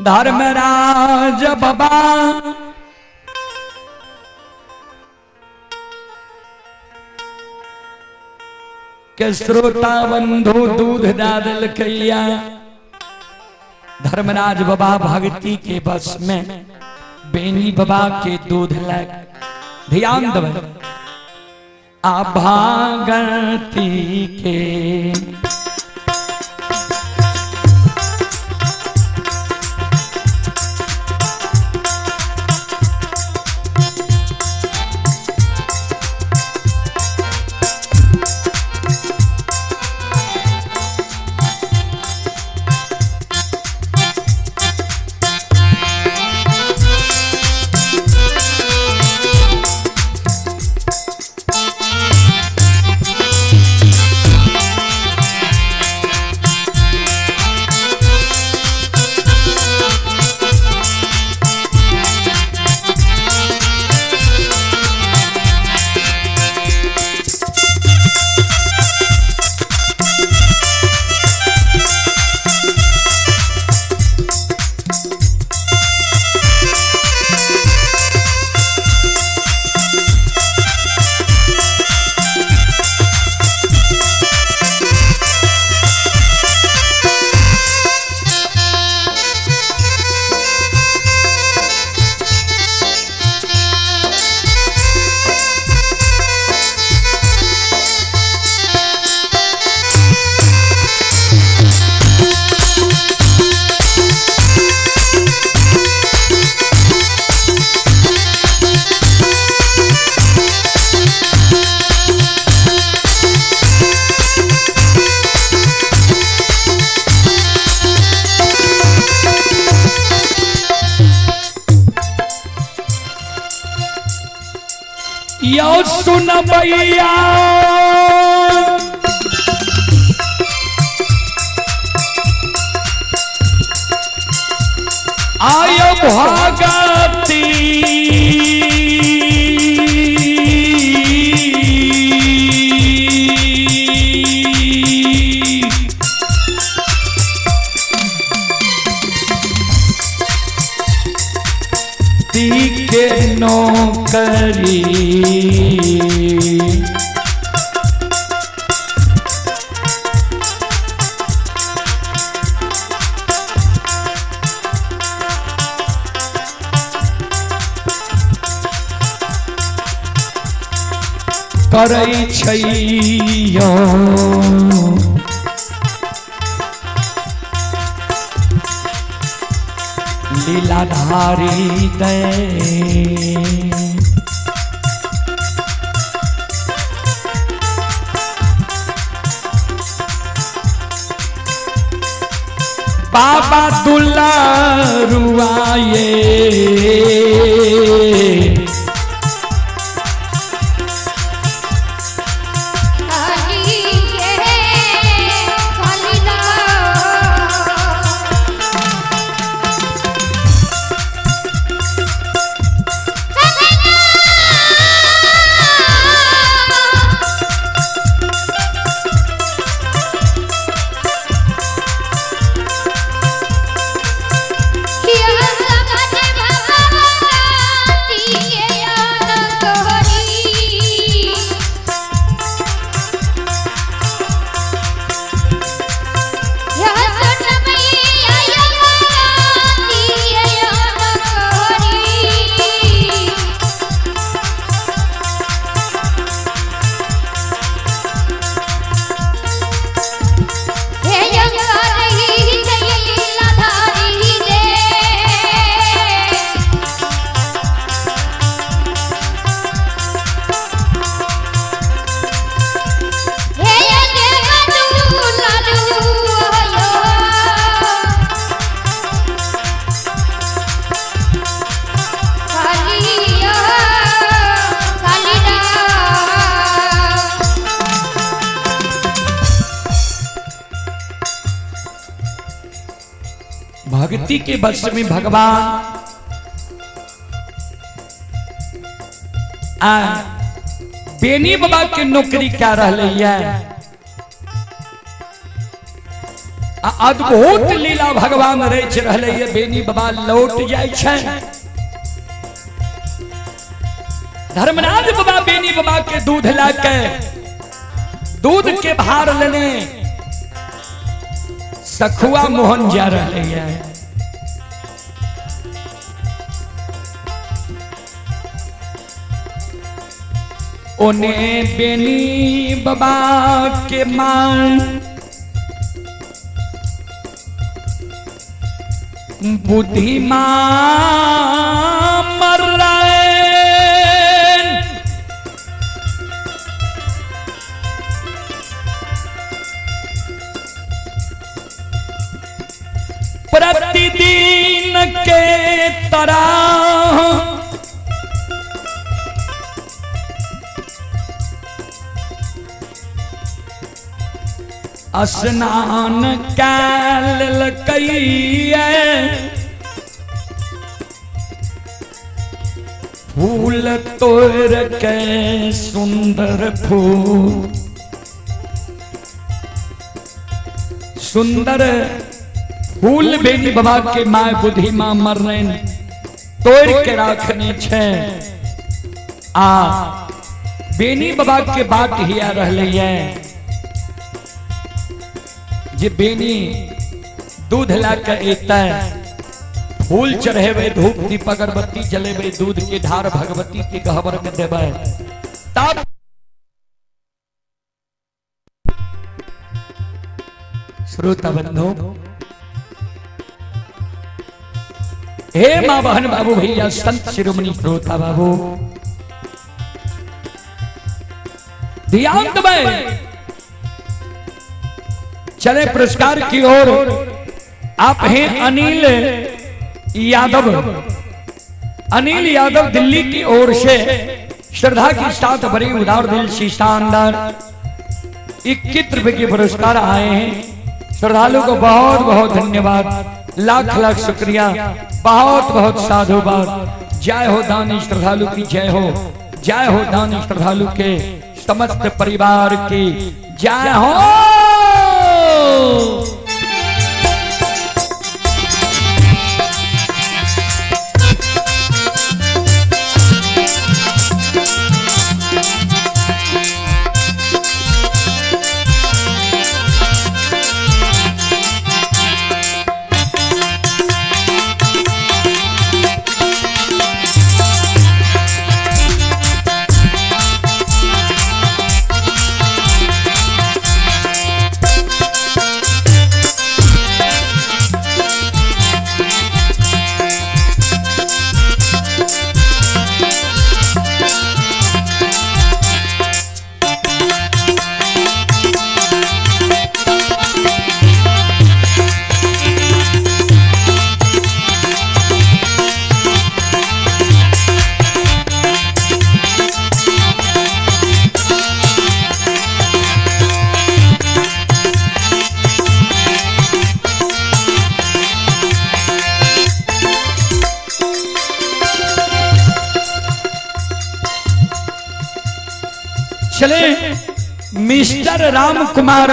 धर्मराज बाबा के श्रोता बंधु दूध दा देलकैया। धर्मराज बाबा भक्ति के बस में बेनी बाबा के दूध लग ध्यान दबे आ भागती के यो सुन भैया आयो भगती के नौकरी करै छैयो लीलाधारी दे बाबा दुलारुआए काली के कालीना भक्ति के वश में भगवान आ बेनी बाबा के नौकरी क्या रहले है आ अद्भुत लीला भगवान रच रहले है बेनी बाबा लौट जाय छै धर्मराज बाबा बेनी बाबा के दूध ला के दूध के भार लेने सखुआ मोहन जा रहे है ओने बेनी बाबा के मान बुद्धिमान मर रहे प्रतिदिन के तरह स्नान कैल फूल तोड़ के सुंदर फूल सुंदर फूल बेनी बाबा के माय बुद्धि मां मरन तोड़ के राखने छे आ बेनी बाबा के बात हिया रहले है जे बेनी दूध ला के एतै फूल चढ़ेबै धूप दीप अगरबत्ती जलेबै दूध के धार भगवती के गहबर में देबै तब श्रोता बंधु हे माँ बहन बाबू भैया संत शिरोमणि श्रोता बाबू ध्यान देबै चले पुरस्कार की ओर। आप हैं अनिल यादव, अनिल यादव दिल्ली की ओर से श्रद्धा के साथ बड़े उदार दिल से शानदार 21 रुपए के पुरस्कार आए हैं। श्रद्धालु को बहुत बहुत धन्यवाद, लाख लाख शुक्रिया, बहुत बहुत साधुवाद। जय हो दानी श्रद्धालु की जय हो, जय हो दानी श्रद्धालु के समस्त परिवार की जय हो। चले मिस्टर राम कुमार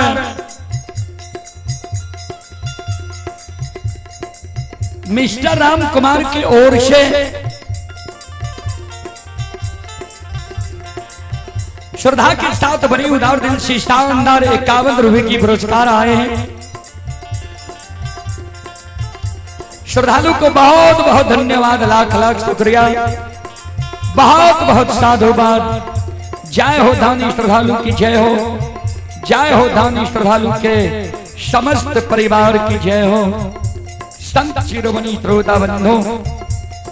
मिस्टर राम कुमार की ओर से श्रद्धा के साथ बड़ी उदार दिल से शानदार 51 रुपए की पुरस्कार आए हैं। श्रद्धालु को बहुत बहुत धन्यवाद, लाख लाख शुक्रिया, बहुत बहुत साधुवाद। जय हो दानी श्रद्धालु की जय हो, जय हो दानी श्रद्धालु के समस्त परिवार की जय हो। संत शिरोमणि श्रोता बंधु,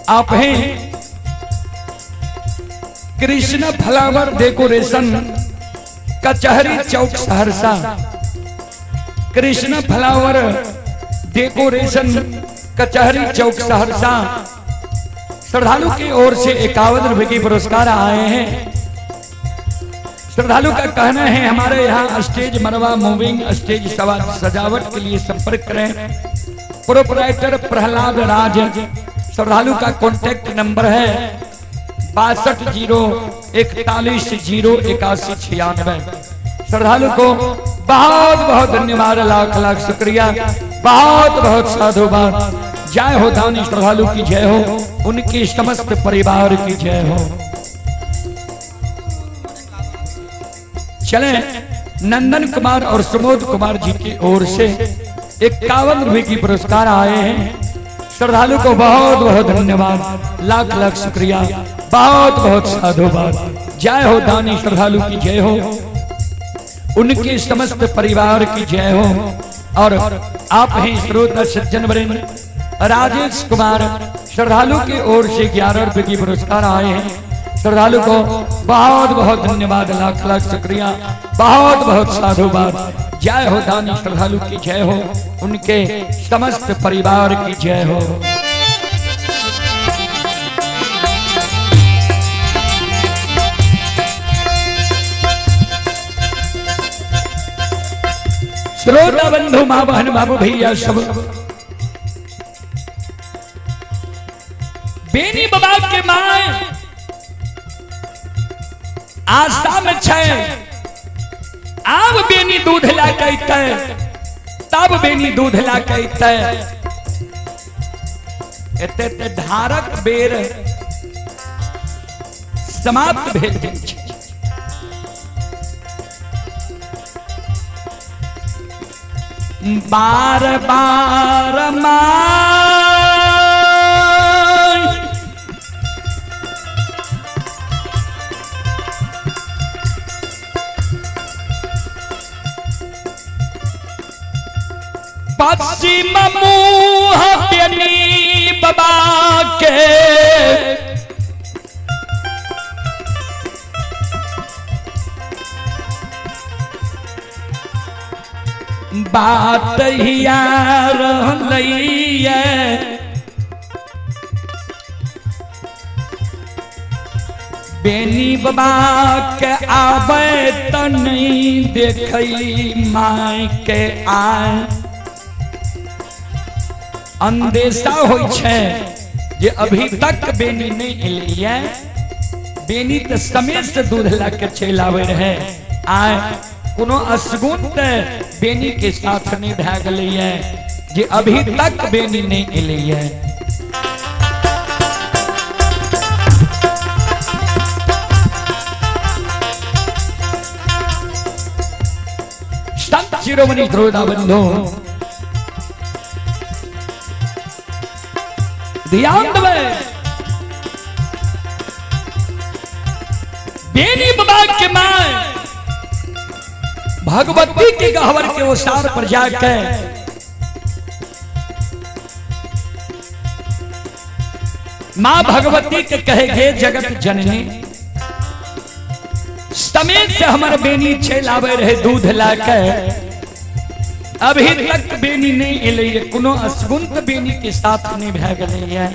आप हैं कृष्ण फ्लावर डेकोरेशन, कचहरी चौक सहरसा। कृष्ण फ्लावर डेकोरेशन, कचहरी चौक सहरसा। श्रद्धालु की ओर से 51 रुपए की पुरस्कार आए हैं। श्रद्धालु का कहना है हमारे यहाँ स्टेज मरवा मूविंग स्टेज सजावट के लिए संपर्क करें। प्रोपराइटर प्रहलाद राज। श्रद्धालु का कॉन्टैक्ट नंबर है 62 0 41 0 81 96। श्रद्धालु को बहुत बहुत धन्यवाद, लाख लाख शुक्रिया, बहुत बहुत साधुवाद। जय हो दानी श्रद्धालु की जय हो, उनकी समस्त परिवार की जय हो। चले नंदन कुमार और सुमोद कुमार जी की ओर से 51 रुपए की पुरस्कार आए हैं। श्रद्धालु को बहुत बहुत धन्यवाद, लाख लाख शुक्रिया, बहुत बहुत साधुवाद। जय हो दानी श्रद्धालु की जय हो, उनके समस्त परिवार की जय हो। और आप ही श्रोता सज्जन वृंद, राजेश कुमार श्रद्धालु की ओर से 11 रुपए की पुरस्कार आए हैं। श्रद्धालु को बहुत बहुत धन्यवाद, लाख लाख शुक्रिया, बहुत बहुत साधुवाद। जय हो दानी श्रद्धालु की जय हो, उनके समस्त परिवार की जय हो। श्रोता बंधु, माँ बहन, बाबू भैया सब, बेनी बाबा के my आशा में छै, आब बेनी दूध ला के तब बेनी दूध ला के एते एते धारक बेर समाप्त भेल जाइ छै। बार बार my पश्चिम मुँह बेनी बाबा के, बात हिया रहलैया बेनी बाबा के आबै त नहीं देखई माय के आय। अंदेशा होइ छै जे अभी तक बेनी नहीं एलैया। बेनी त समय से दूध ला के चलि आबै रहे, आय कोनो असगुन त बेनी के साथ नहीं भए गेलैया जे अभी तक बेनी नहीं एलैया। संत शिरोमणि ध्रुवदा बंधु ध्यान देबै, बेनी बाबा के my Bhagwati के गहवर के ओसार पर जाके मां भगवती के कहे गे जगत जननी, समय से हमर बेनी चलि आबै रहे दूध लाके, अभी तक बेनी नहीं एलै, कोनो असगुन त बेनी के साथ नहीं भए गेलैया।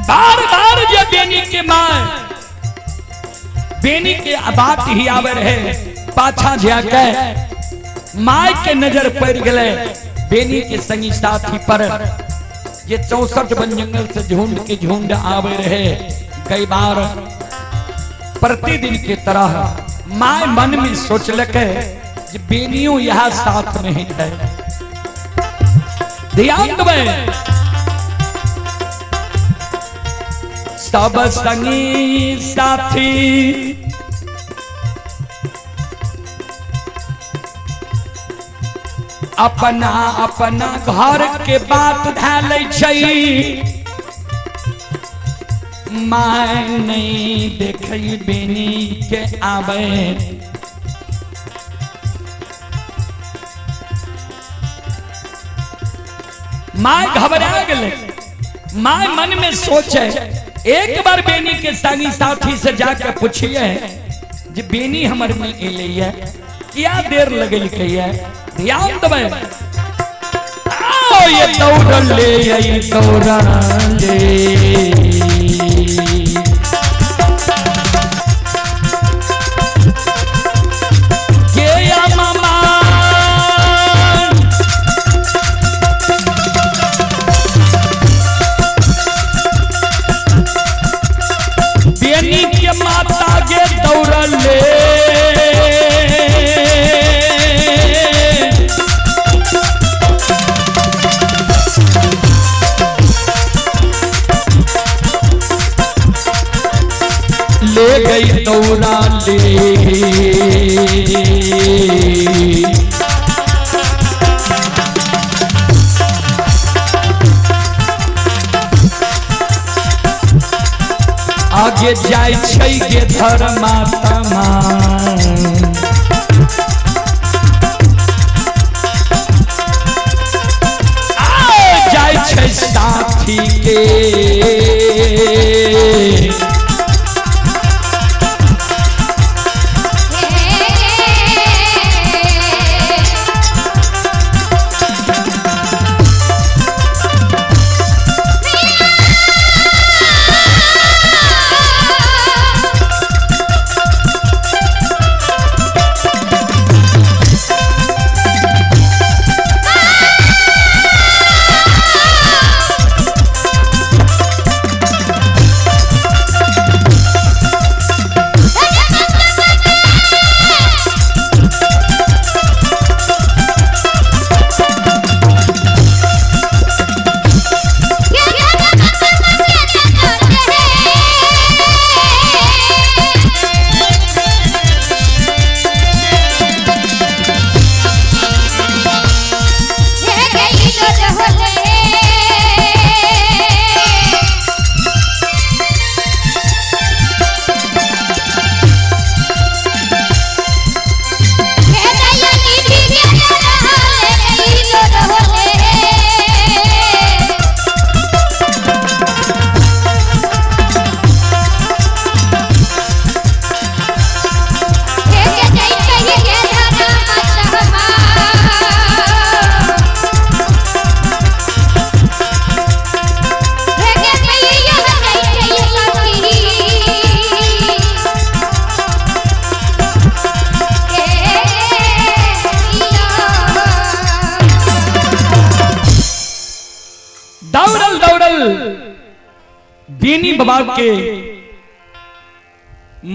बार बार जे बेनी के my Beni के बात ही आवे रहे, पाछा जाके my के नजर पड़ गए बेनी के संगी साथी पर। ये 64 वन जंगल से झुंड के झुंड आवे रहे। कई बार प्रतिदिन के तरह my मन में सोचलक जे बेनियो यहाँ साथ में ही है। ध्यान देबै, सब संगी साथी अपना अपना घर के बात धै छै, my नहीं देखई बेनी के आवे। My घबरा गेलै, my मन में सोचे एक बार बेनी के संगी साथी से जाके पूछिए जे बेनी हमर में एलैया, क्या देर लगलकैया। ध्यान देबै, आओ ये दौड़ल ले आई दौड़ल ले। बेनी के माता के दौड़ल ले, ले गई दौड़ा ले। आगे जाय छै गे धर्मात्मा, जाय छै साथी के। बेनी बाबा के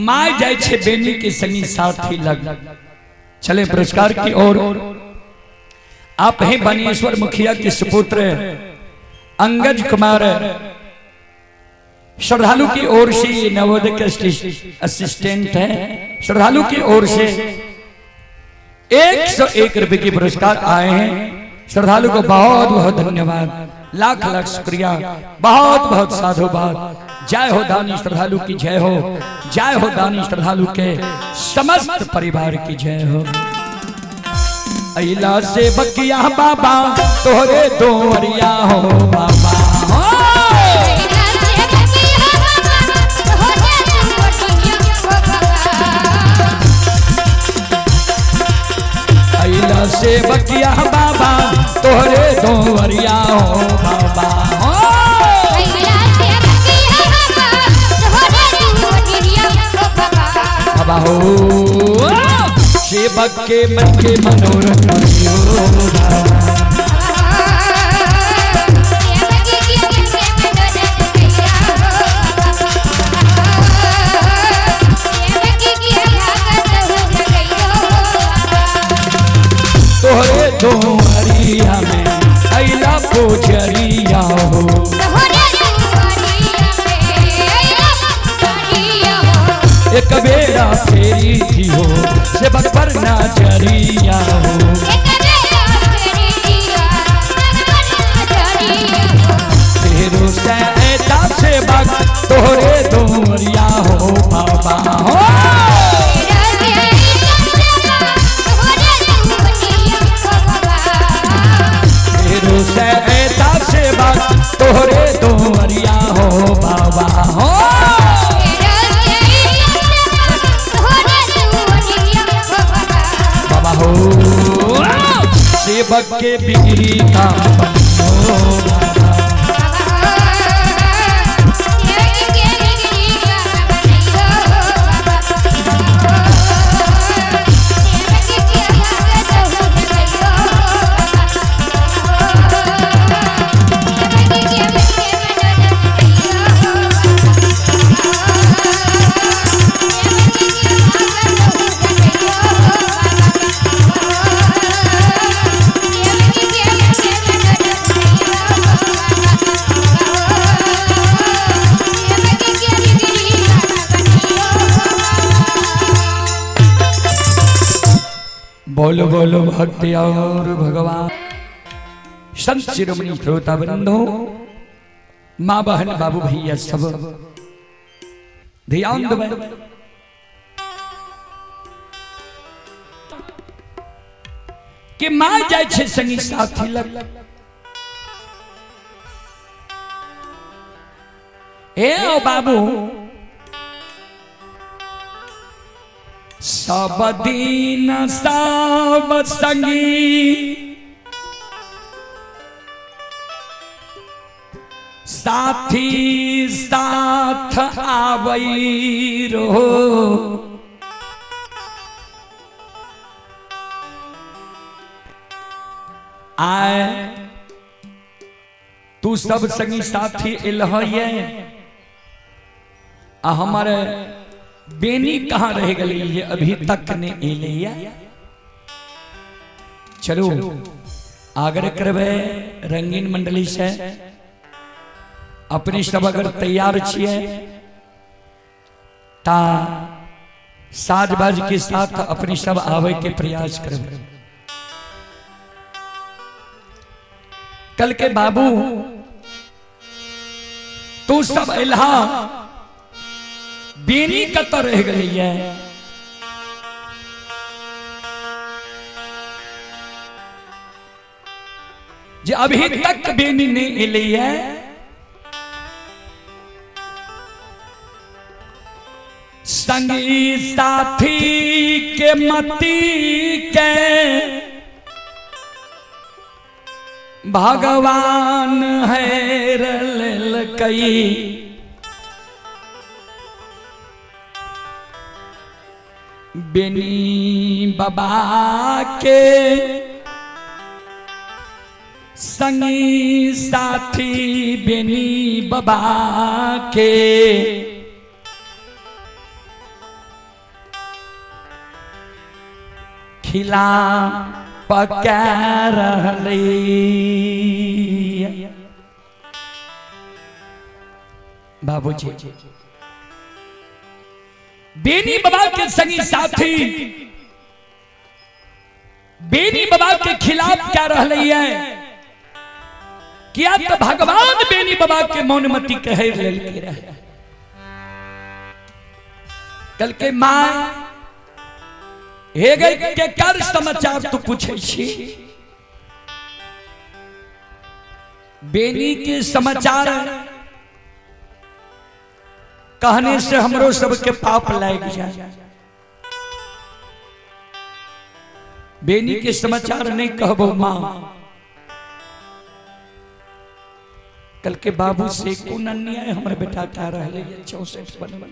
my जाय छे बेनी के संगी साथी लग। चले पुरस्कार की ओर। आप हैं बनेश्वर मुखिया के सुपुत्र अंगज कुमार श्रद्धालु की ओर से ये नवोदय के असिस्टेंट हैं। श्रद्धालु की ओर से 101 रुपए के पुरस्कार आए हैं। श्रद्धालु को बहुत बहुत धन्यवाद, लाख लाख शुक्रिया, बहुत बहुत साधुवाद। जय हो दानी श्रद्धालु की जय हो, जय हो दानी श्रद्धालु के समस्त परिवार की जय हो। अला से बकिया बाबा तोहरे दोरिया हो बाबा हो। अला से बकिया बाबा तोहरे दोरिया हो बाबा हो। बाबा हो सेवक के मन के मनोरथ हो बाबा। तोहरे दोहरिया में अला पोचरिया हो। एक बेरा फेरी थी हो सेवक पर नजरिया हो। तेरो से सेवक तोहरे दोहरिया हो बाबा हो। तेरो से सेवक तोहरे दोहरिया हो बाबा हो। बाबा हो सेवक के बिगड़ी का हो बाबा। बोलो बोलो भक्ति और भगवान। संत शिरोमणि श्रोता बंधु, माँ बहन बाबू भैया सब ध्यान दो कि माँ जाय छे संगी साथी लग। ए ओ बाबू सब दिन सब संगी साथी साथ आवई रहो। आए तू सब संगी साथी एलह ये आ हमारे बेनी कहाँ रह गई ये अभी तक ने एलिया। चलो आग्रह करबे रंगीन मंडली से अपने सब अगर तैयार छिए ता साज बाज के साथ अपने सब आवे के प्रयास करबे। कल के बाबू तू सब एलहा बेनी कत रह गई है। जे अभी तक बेनी नहीं एली है। संगी साथी के मती के भगवान है कई बेनी बाबा के संगी साथी बेनी बाबा के खिला पका रहलै। बाबूजी बेनी बाबा के संगी साथी बेनी बाबा के खिलाफ क्या रहलै है? किया तो भगवान बेनी बाबा के मौनमती कहे लेलके रहे। कल के माँ हे गई के कर समाचार तू पूछे छी? बेनी के समाचार कहने से हमरो सबके पाप लाग जाए। बेनी के समाचार नहीं कहबो माँ। कल के बाबू से कोन अन्याय हमर बेटा का रहले 64 बनबल।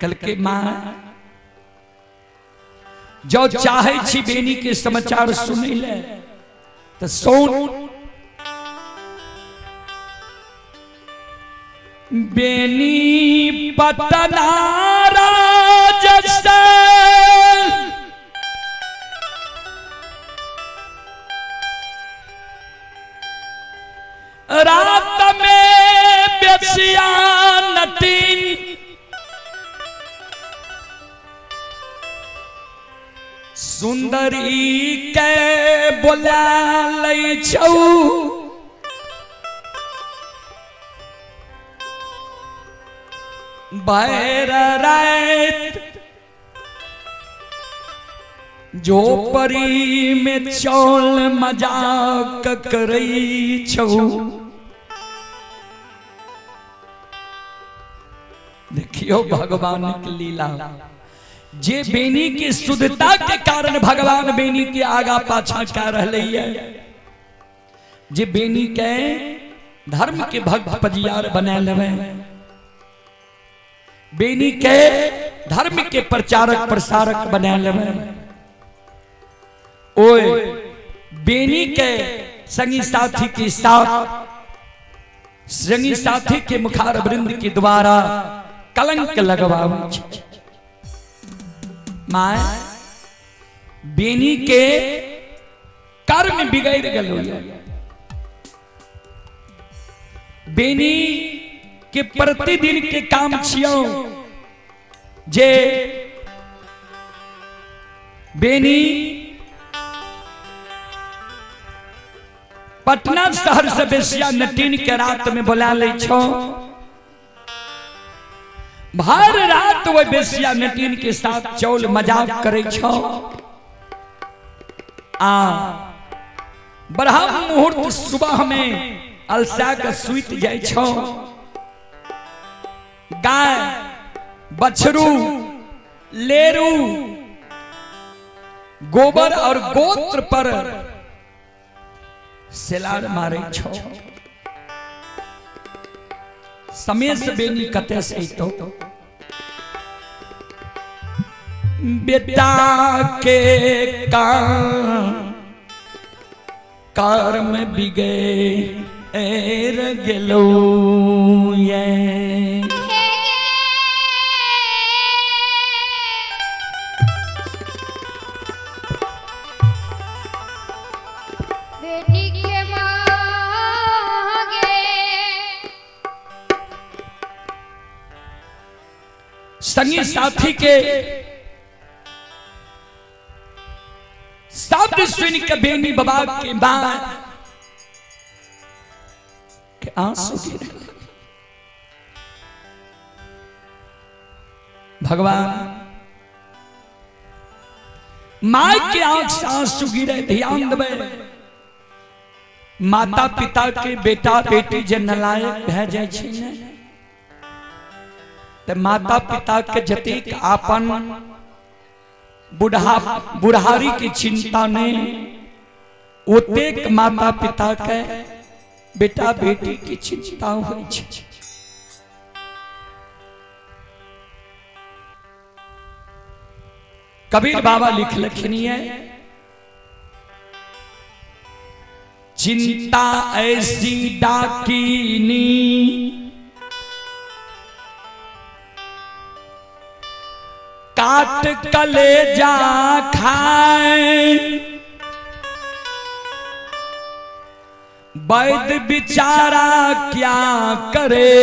कल के माँ जो चाहे छी बेनी के समाचार सुनै ले तो सुन। बेनी पटना राज से रात में बेसिया नटीन सुंदरी के बोला लै छौ। बैर रात जो परी में चौल मजाक करै छौ। देखियो भगवान की लीला, जे बेनी की शुद्धता के कारण भगवान बेनी के आगा पाछा कर रहले है, जे बेनी के धर्म के भक्त पजियार बना लेवे, बेनी के धर्म के प्रचारक प्रसारक बना लेवे, ओए बेनी के संगी साथी के साथ संगी साथी के मुखार वृंद के द्वारा कलंक लगवावे छै। My Beni के कर्म बिगड़ गेलो, बेनी के प्रतिदिन के काम छियो जे बेनी पटना शहर से बेसिया नटीन के रात में बोला ले छो। भर रात वो बेसिया नटीन के साथ चौल मजाक करे छो। आ ब्रह्म मुहूर्त सुबह में अलसा के सुत जाय छो। गाय बछरू लेरू गोबर और गोत्र पर सेलार मारे छो। समय से बेनी कते से तो बेटा के कर्म बिगे गेलो ये। संगी साथी के शब्द सुन के बेनी बाबा के बाद के आंसू गिरे। भगवान मां के आंख से आंसू गिरे। ध्यान देवे, माता पिता के बेटा बेटी जे नलायक भए जाय छै ने, ते माता पिता के जतेक आपन बुढ़ारी की चिंता नहीं, ओतेक माता पिता के बेटा बेटी की चिंता होइ छै। कबीर बाबा लिखलखिन है, चिंता ऐसी डाकिनी, काट कलेजा खाए, वैद्य बिचारा क्या करे,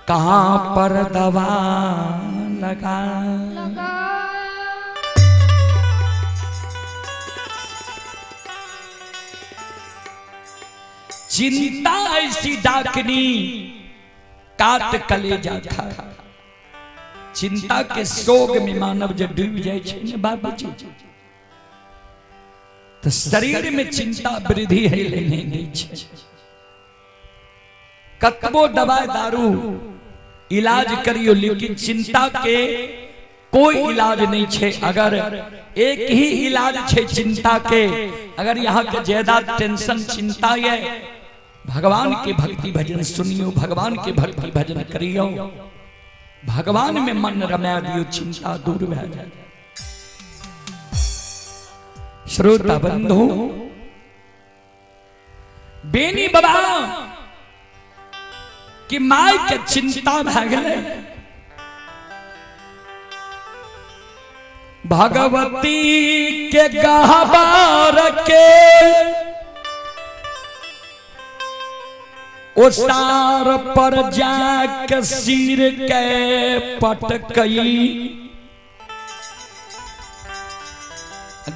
कहां पर दवा लगा। लगा। चिंता ऐसी डाकनी काट कलेजा खा। चिंता के शोक में मानव जब डूब जाए छे ने बाबूजी, तो शरीर में चिंता वृद्धि है लेने नहीं छे। कतबो दवा दारू इलाज करियो, लेकिन चिंता के कोई इलाज नहीं छे। अगर एक ही इलाज छे चिंता के, अगर यहाँ के ज्यादा टेंशन चिंता है, भगवान के भक्ति भजन सुनियो, भगवान के भक्ति भजन करियो, भगवान में मन रमा दियो, चिंता दूर भै जाए। श्रोता बंधु, बेनी बाबा कि my के चिंता भै गेलै, भगवती के गहबर के ओसार पर जाके सिर के पटकई,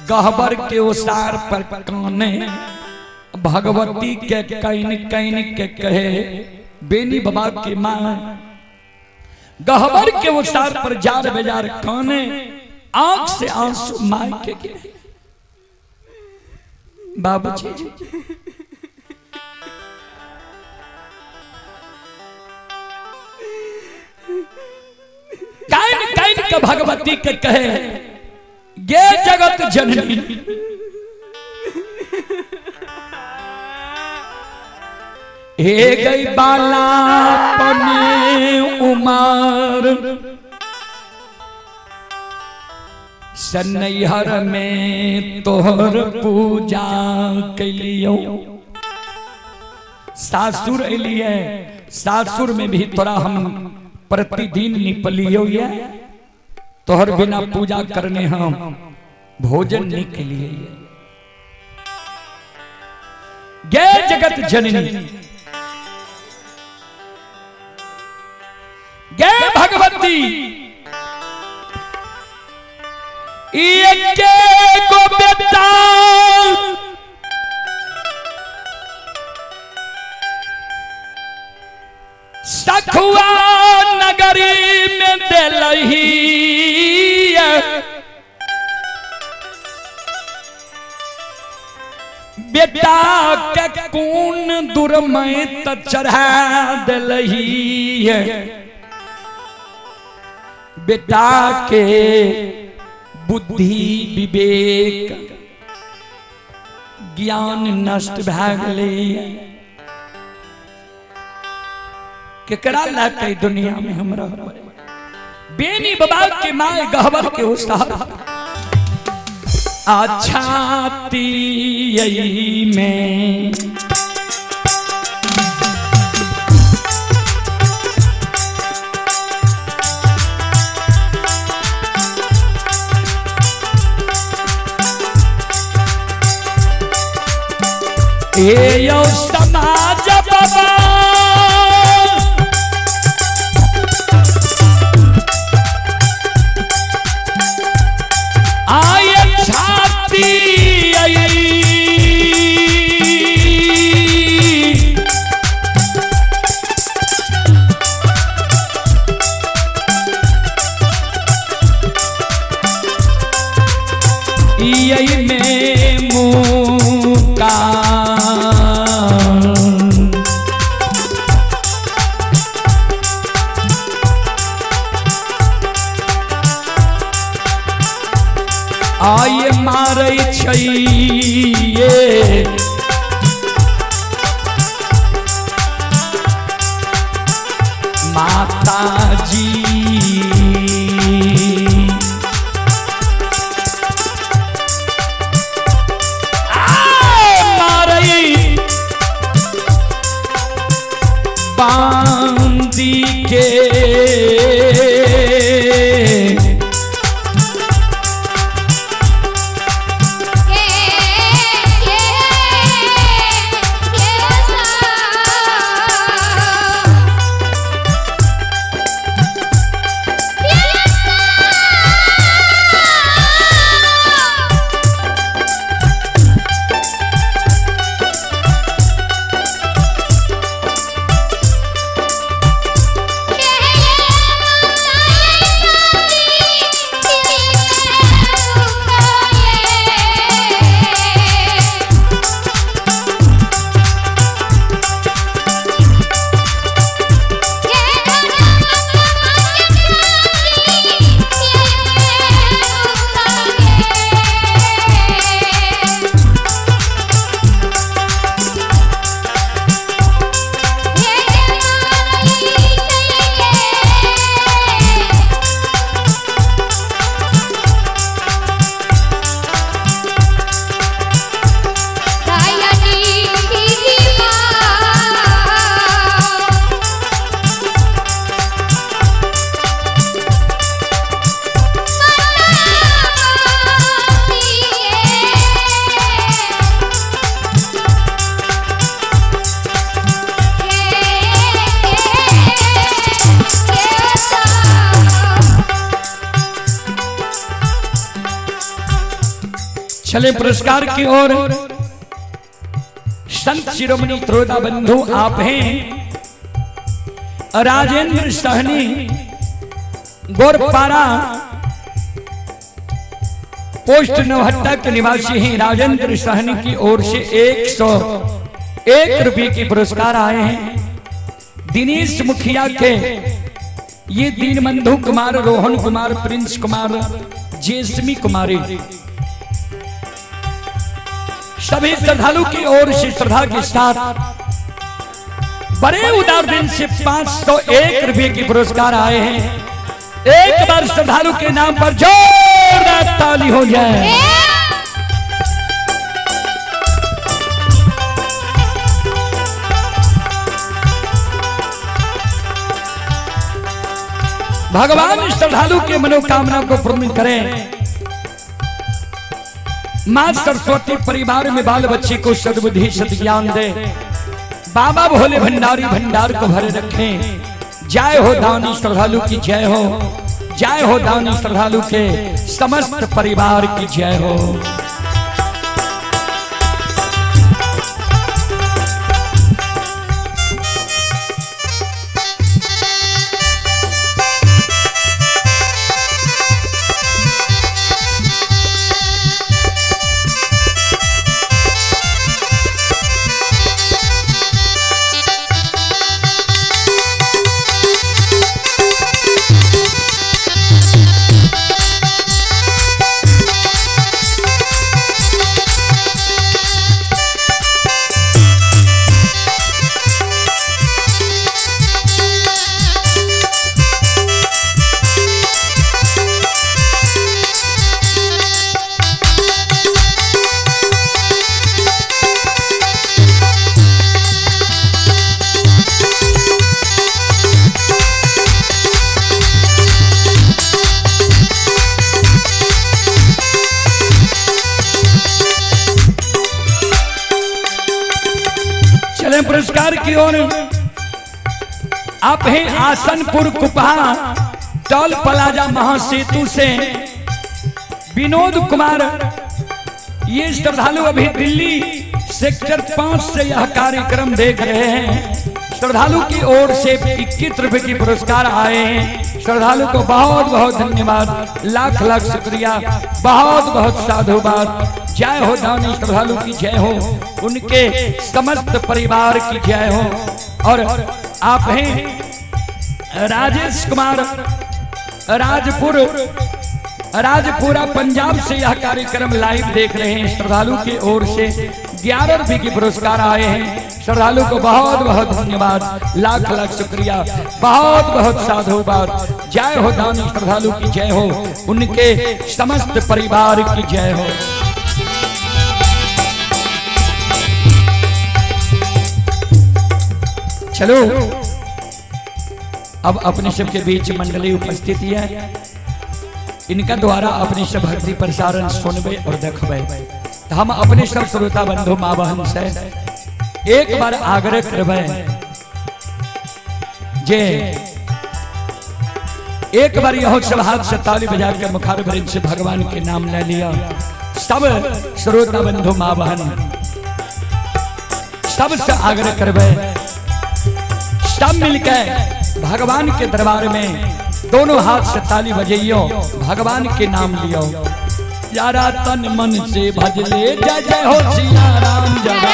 गहबर के ओसार पर काने भगवती के can can के कहे बेनी बाबा के मां, गहबर के ओसार पर जार बेजार काने, आंख से आंसू my के गिरे। बाबूजी can can के भगवती के कहे गे जगत जननी, हे गई बाला पने उमर, सनैहर में तोहर पूजा कैलियो। सासुर एलिए, सासुर में भी तोरा हम प्रतिदिन निपलियो, ये तोहर बिना पूजा करने हम भोजन नहीं के लिए। गे जगत जननी, गे भगवती, एके गो बेटा सखुआ नगरी में दिलही, बेटा के कून दुर्मय त चढ़ा दिलही, बेटा के बुद्धि विवेक ज्ञान नष्ट भै गेलै। केकरा लए के दुनिया में हम रहबै? बेनी बाबा के my गहबर के ओसार आछाती में ए यो समाज बाबा, आय छाती आई में मुका आय मारै छैये माताजी। के चले पुरस्कार की ओर। संत शिरोमणि त्रोदा बंधु आप हैं राजेंद्र सहनी, गोरपारा, पोस्ट नवहट्टा के निवासी हैं। राजेंद्र सहनी की ओर से 101 रुपये के पुरस्कार आए हैं। दिनेश मुखिया के ये दीनबंधु कुमार, रोहन कुमार, प्रिंस कुमार, जेसमी कुमारी, सभी श्रद्धालु की ओर से श्रद्धा के साथ बड़े उदार दिन से 501 रुपए के पुरस्कार आए हैं। एक बार श्रद्धालु के नाम पर जोरदार ताली हो जाए। भगवान श्रद्धालु के मनोकामना को पूर्ण करें। मां सरस्वती परिवार में बाल बच्चे को सद्बुद्धि सद्ज्ञान दे। बाबा भोले भंडारी भंडार को भरे रखें। जय हो दानी श्रद्धालु की जय हो। जय हो दानी श्रद्धालु के समस्त परिवार की जय हो। चले पुरस्कार की ओर। आप हैं आसनपुर कुपहा टोल प्लाजा महासेतु से विनोद कुमार। ये श्रद्धालु अभी दिल्ली सेक्टर 5 से यह कार्यक्रम देख रहे हैं। श्रद्धालु की ओर से 21 रुपए की पुरस्कार आए हैं। श्रद्धालु को बहुत बहुत धन्यवाद, लाख लाख शुक्रिया, बहुत बहुत साधुवाद। जय हो दानी श्रद्धालु की जय हो, उनके समस्त परिवार की जय हो। और आप हैं राजेश कुमार राजपुर राजपुरा पंजाब से यह कार्यक्रम लाइव देख रहे हैं। श्रद्धालु की ओर से 11 रुपए के पुरस्कार आए हैं। श्रद्धालु को बहुत बहुत धन्यवाद, लाख लाख शुक्रिया, बहुत बहुत साधुवाद। जय हो दानी श्रद्धालु की जय हो, उनके समस्त परिवार की जय हो। चलो अब अपने सबके बीच मंडली उपस्थित है, इनका द्वारा अपने सब भक्ति प्रसारण सुनबे और देखबे। तो हम अपने सब श्रोता बंधु माँ बहन से एक बार आग्रह करबे जे एक बार यह सब हाथ से ताली बजा के मुखार वृंद से भगवान के नाम ले लिया। सब श्रोता बंधु माँ बहन सबसे आग्रह करबे, सब मिलकर भगवान के दरबार में दोनों हाथ से ताली बजाइयो, भगवान के नाम लियो। यारा तन मन से भजले जय जय हो सिया राम जरा,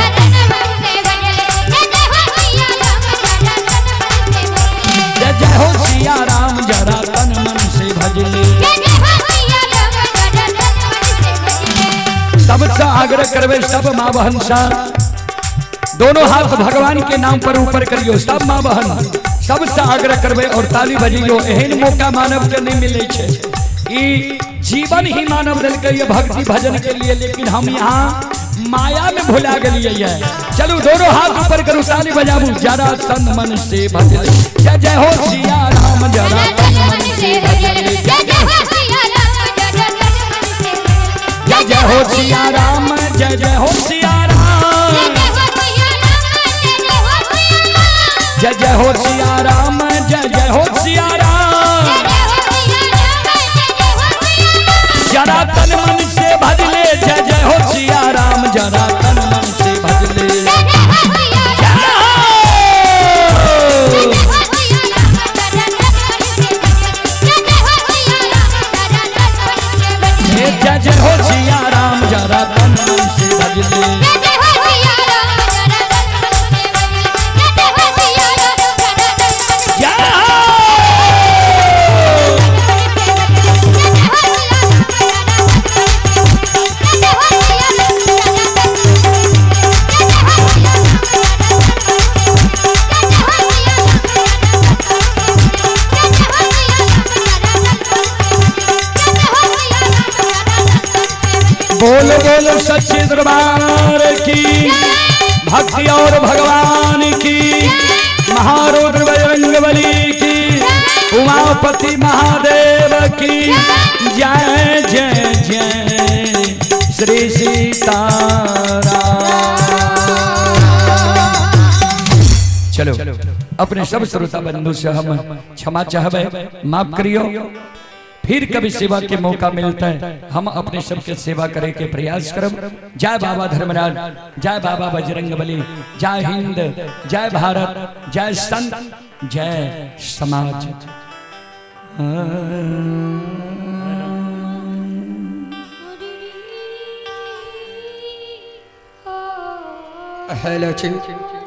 जय जय हो सिया राम जरा तन मन से भजले। सबसे आग्रह करवे सब माँ बहन सा दोनों हाथ भगवान के नाम पर ऊपर करियो। सब माँ बहन सबसे आग्रह करवे और ताली बजियो। एहन मौका मानव के नहीं मिले छे, ई जीवन ही मानव दिलकै ये भक्ति भजन के लिए, लेकिन हम यहाँ माया में भुला गलिए है। चलो दोनों हाथ ऊपर करू, ताली बजाबू। जरा तन मन से भजले जय जय हो सिया राम जरा तन मन से भजले जय जय हो सिया राम, जय जय हो सिया राम, जय जय हो सिया राम, जय जय हो सिया राम, जय जय हो सिया राम। जरा तन मन से भजले जय जय हो सिया राम, जरा तन मन से भजले जय हो। जय जय हो सिया राम जरा तन मन से भजले। बोलो बोलो सच्चे दरबार की, भक्ति और भगवान की, महारुद्र बजरंग बली की, उमापति महादेव की जय जय जय श्री सीताराम। चलो अपने सब श्रोता बंधु से हम क्षमा चाहबे, माफ करियो। फिर कभी सेवा के मौका मिलता है हम अपने सबके सेवा करे के प्रयास करब। जय बाबा धर्मराज, जय बाबा बजरंग बली, जय हिंद, जय भारत, जय संत, जय समाज। हेलो।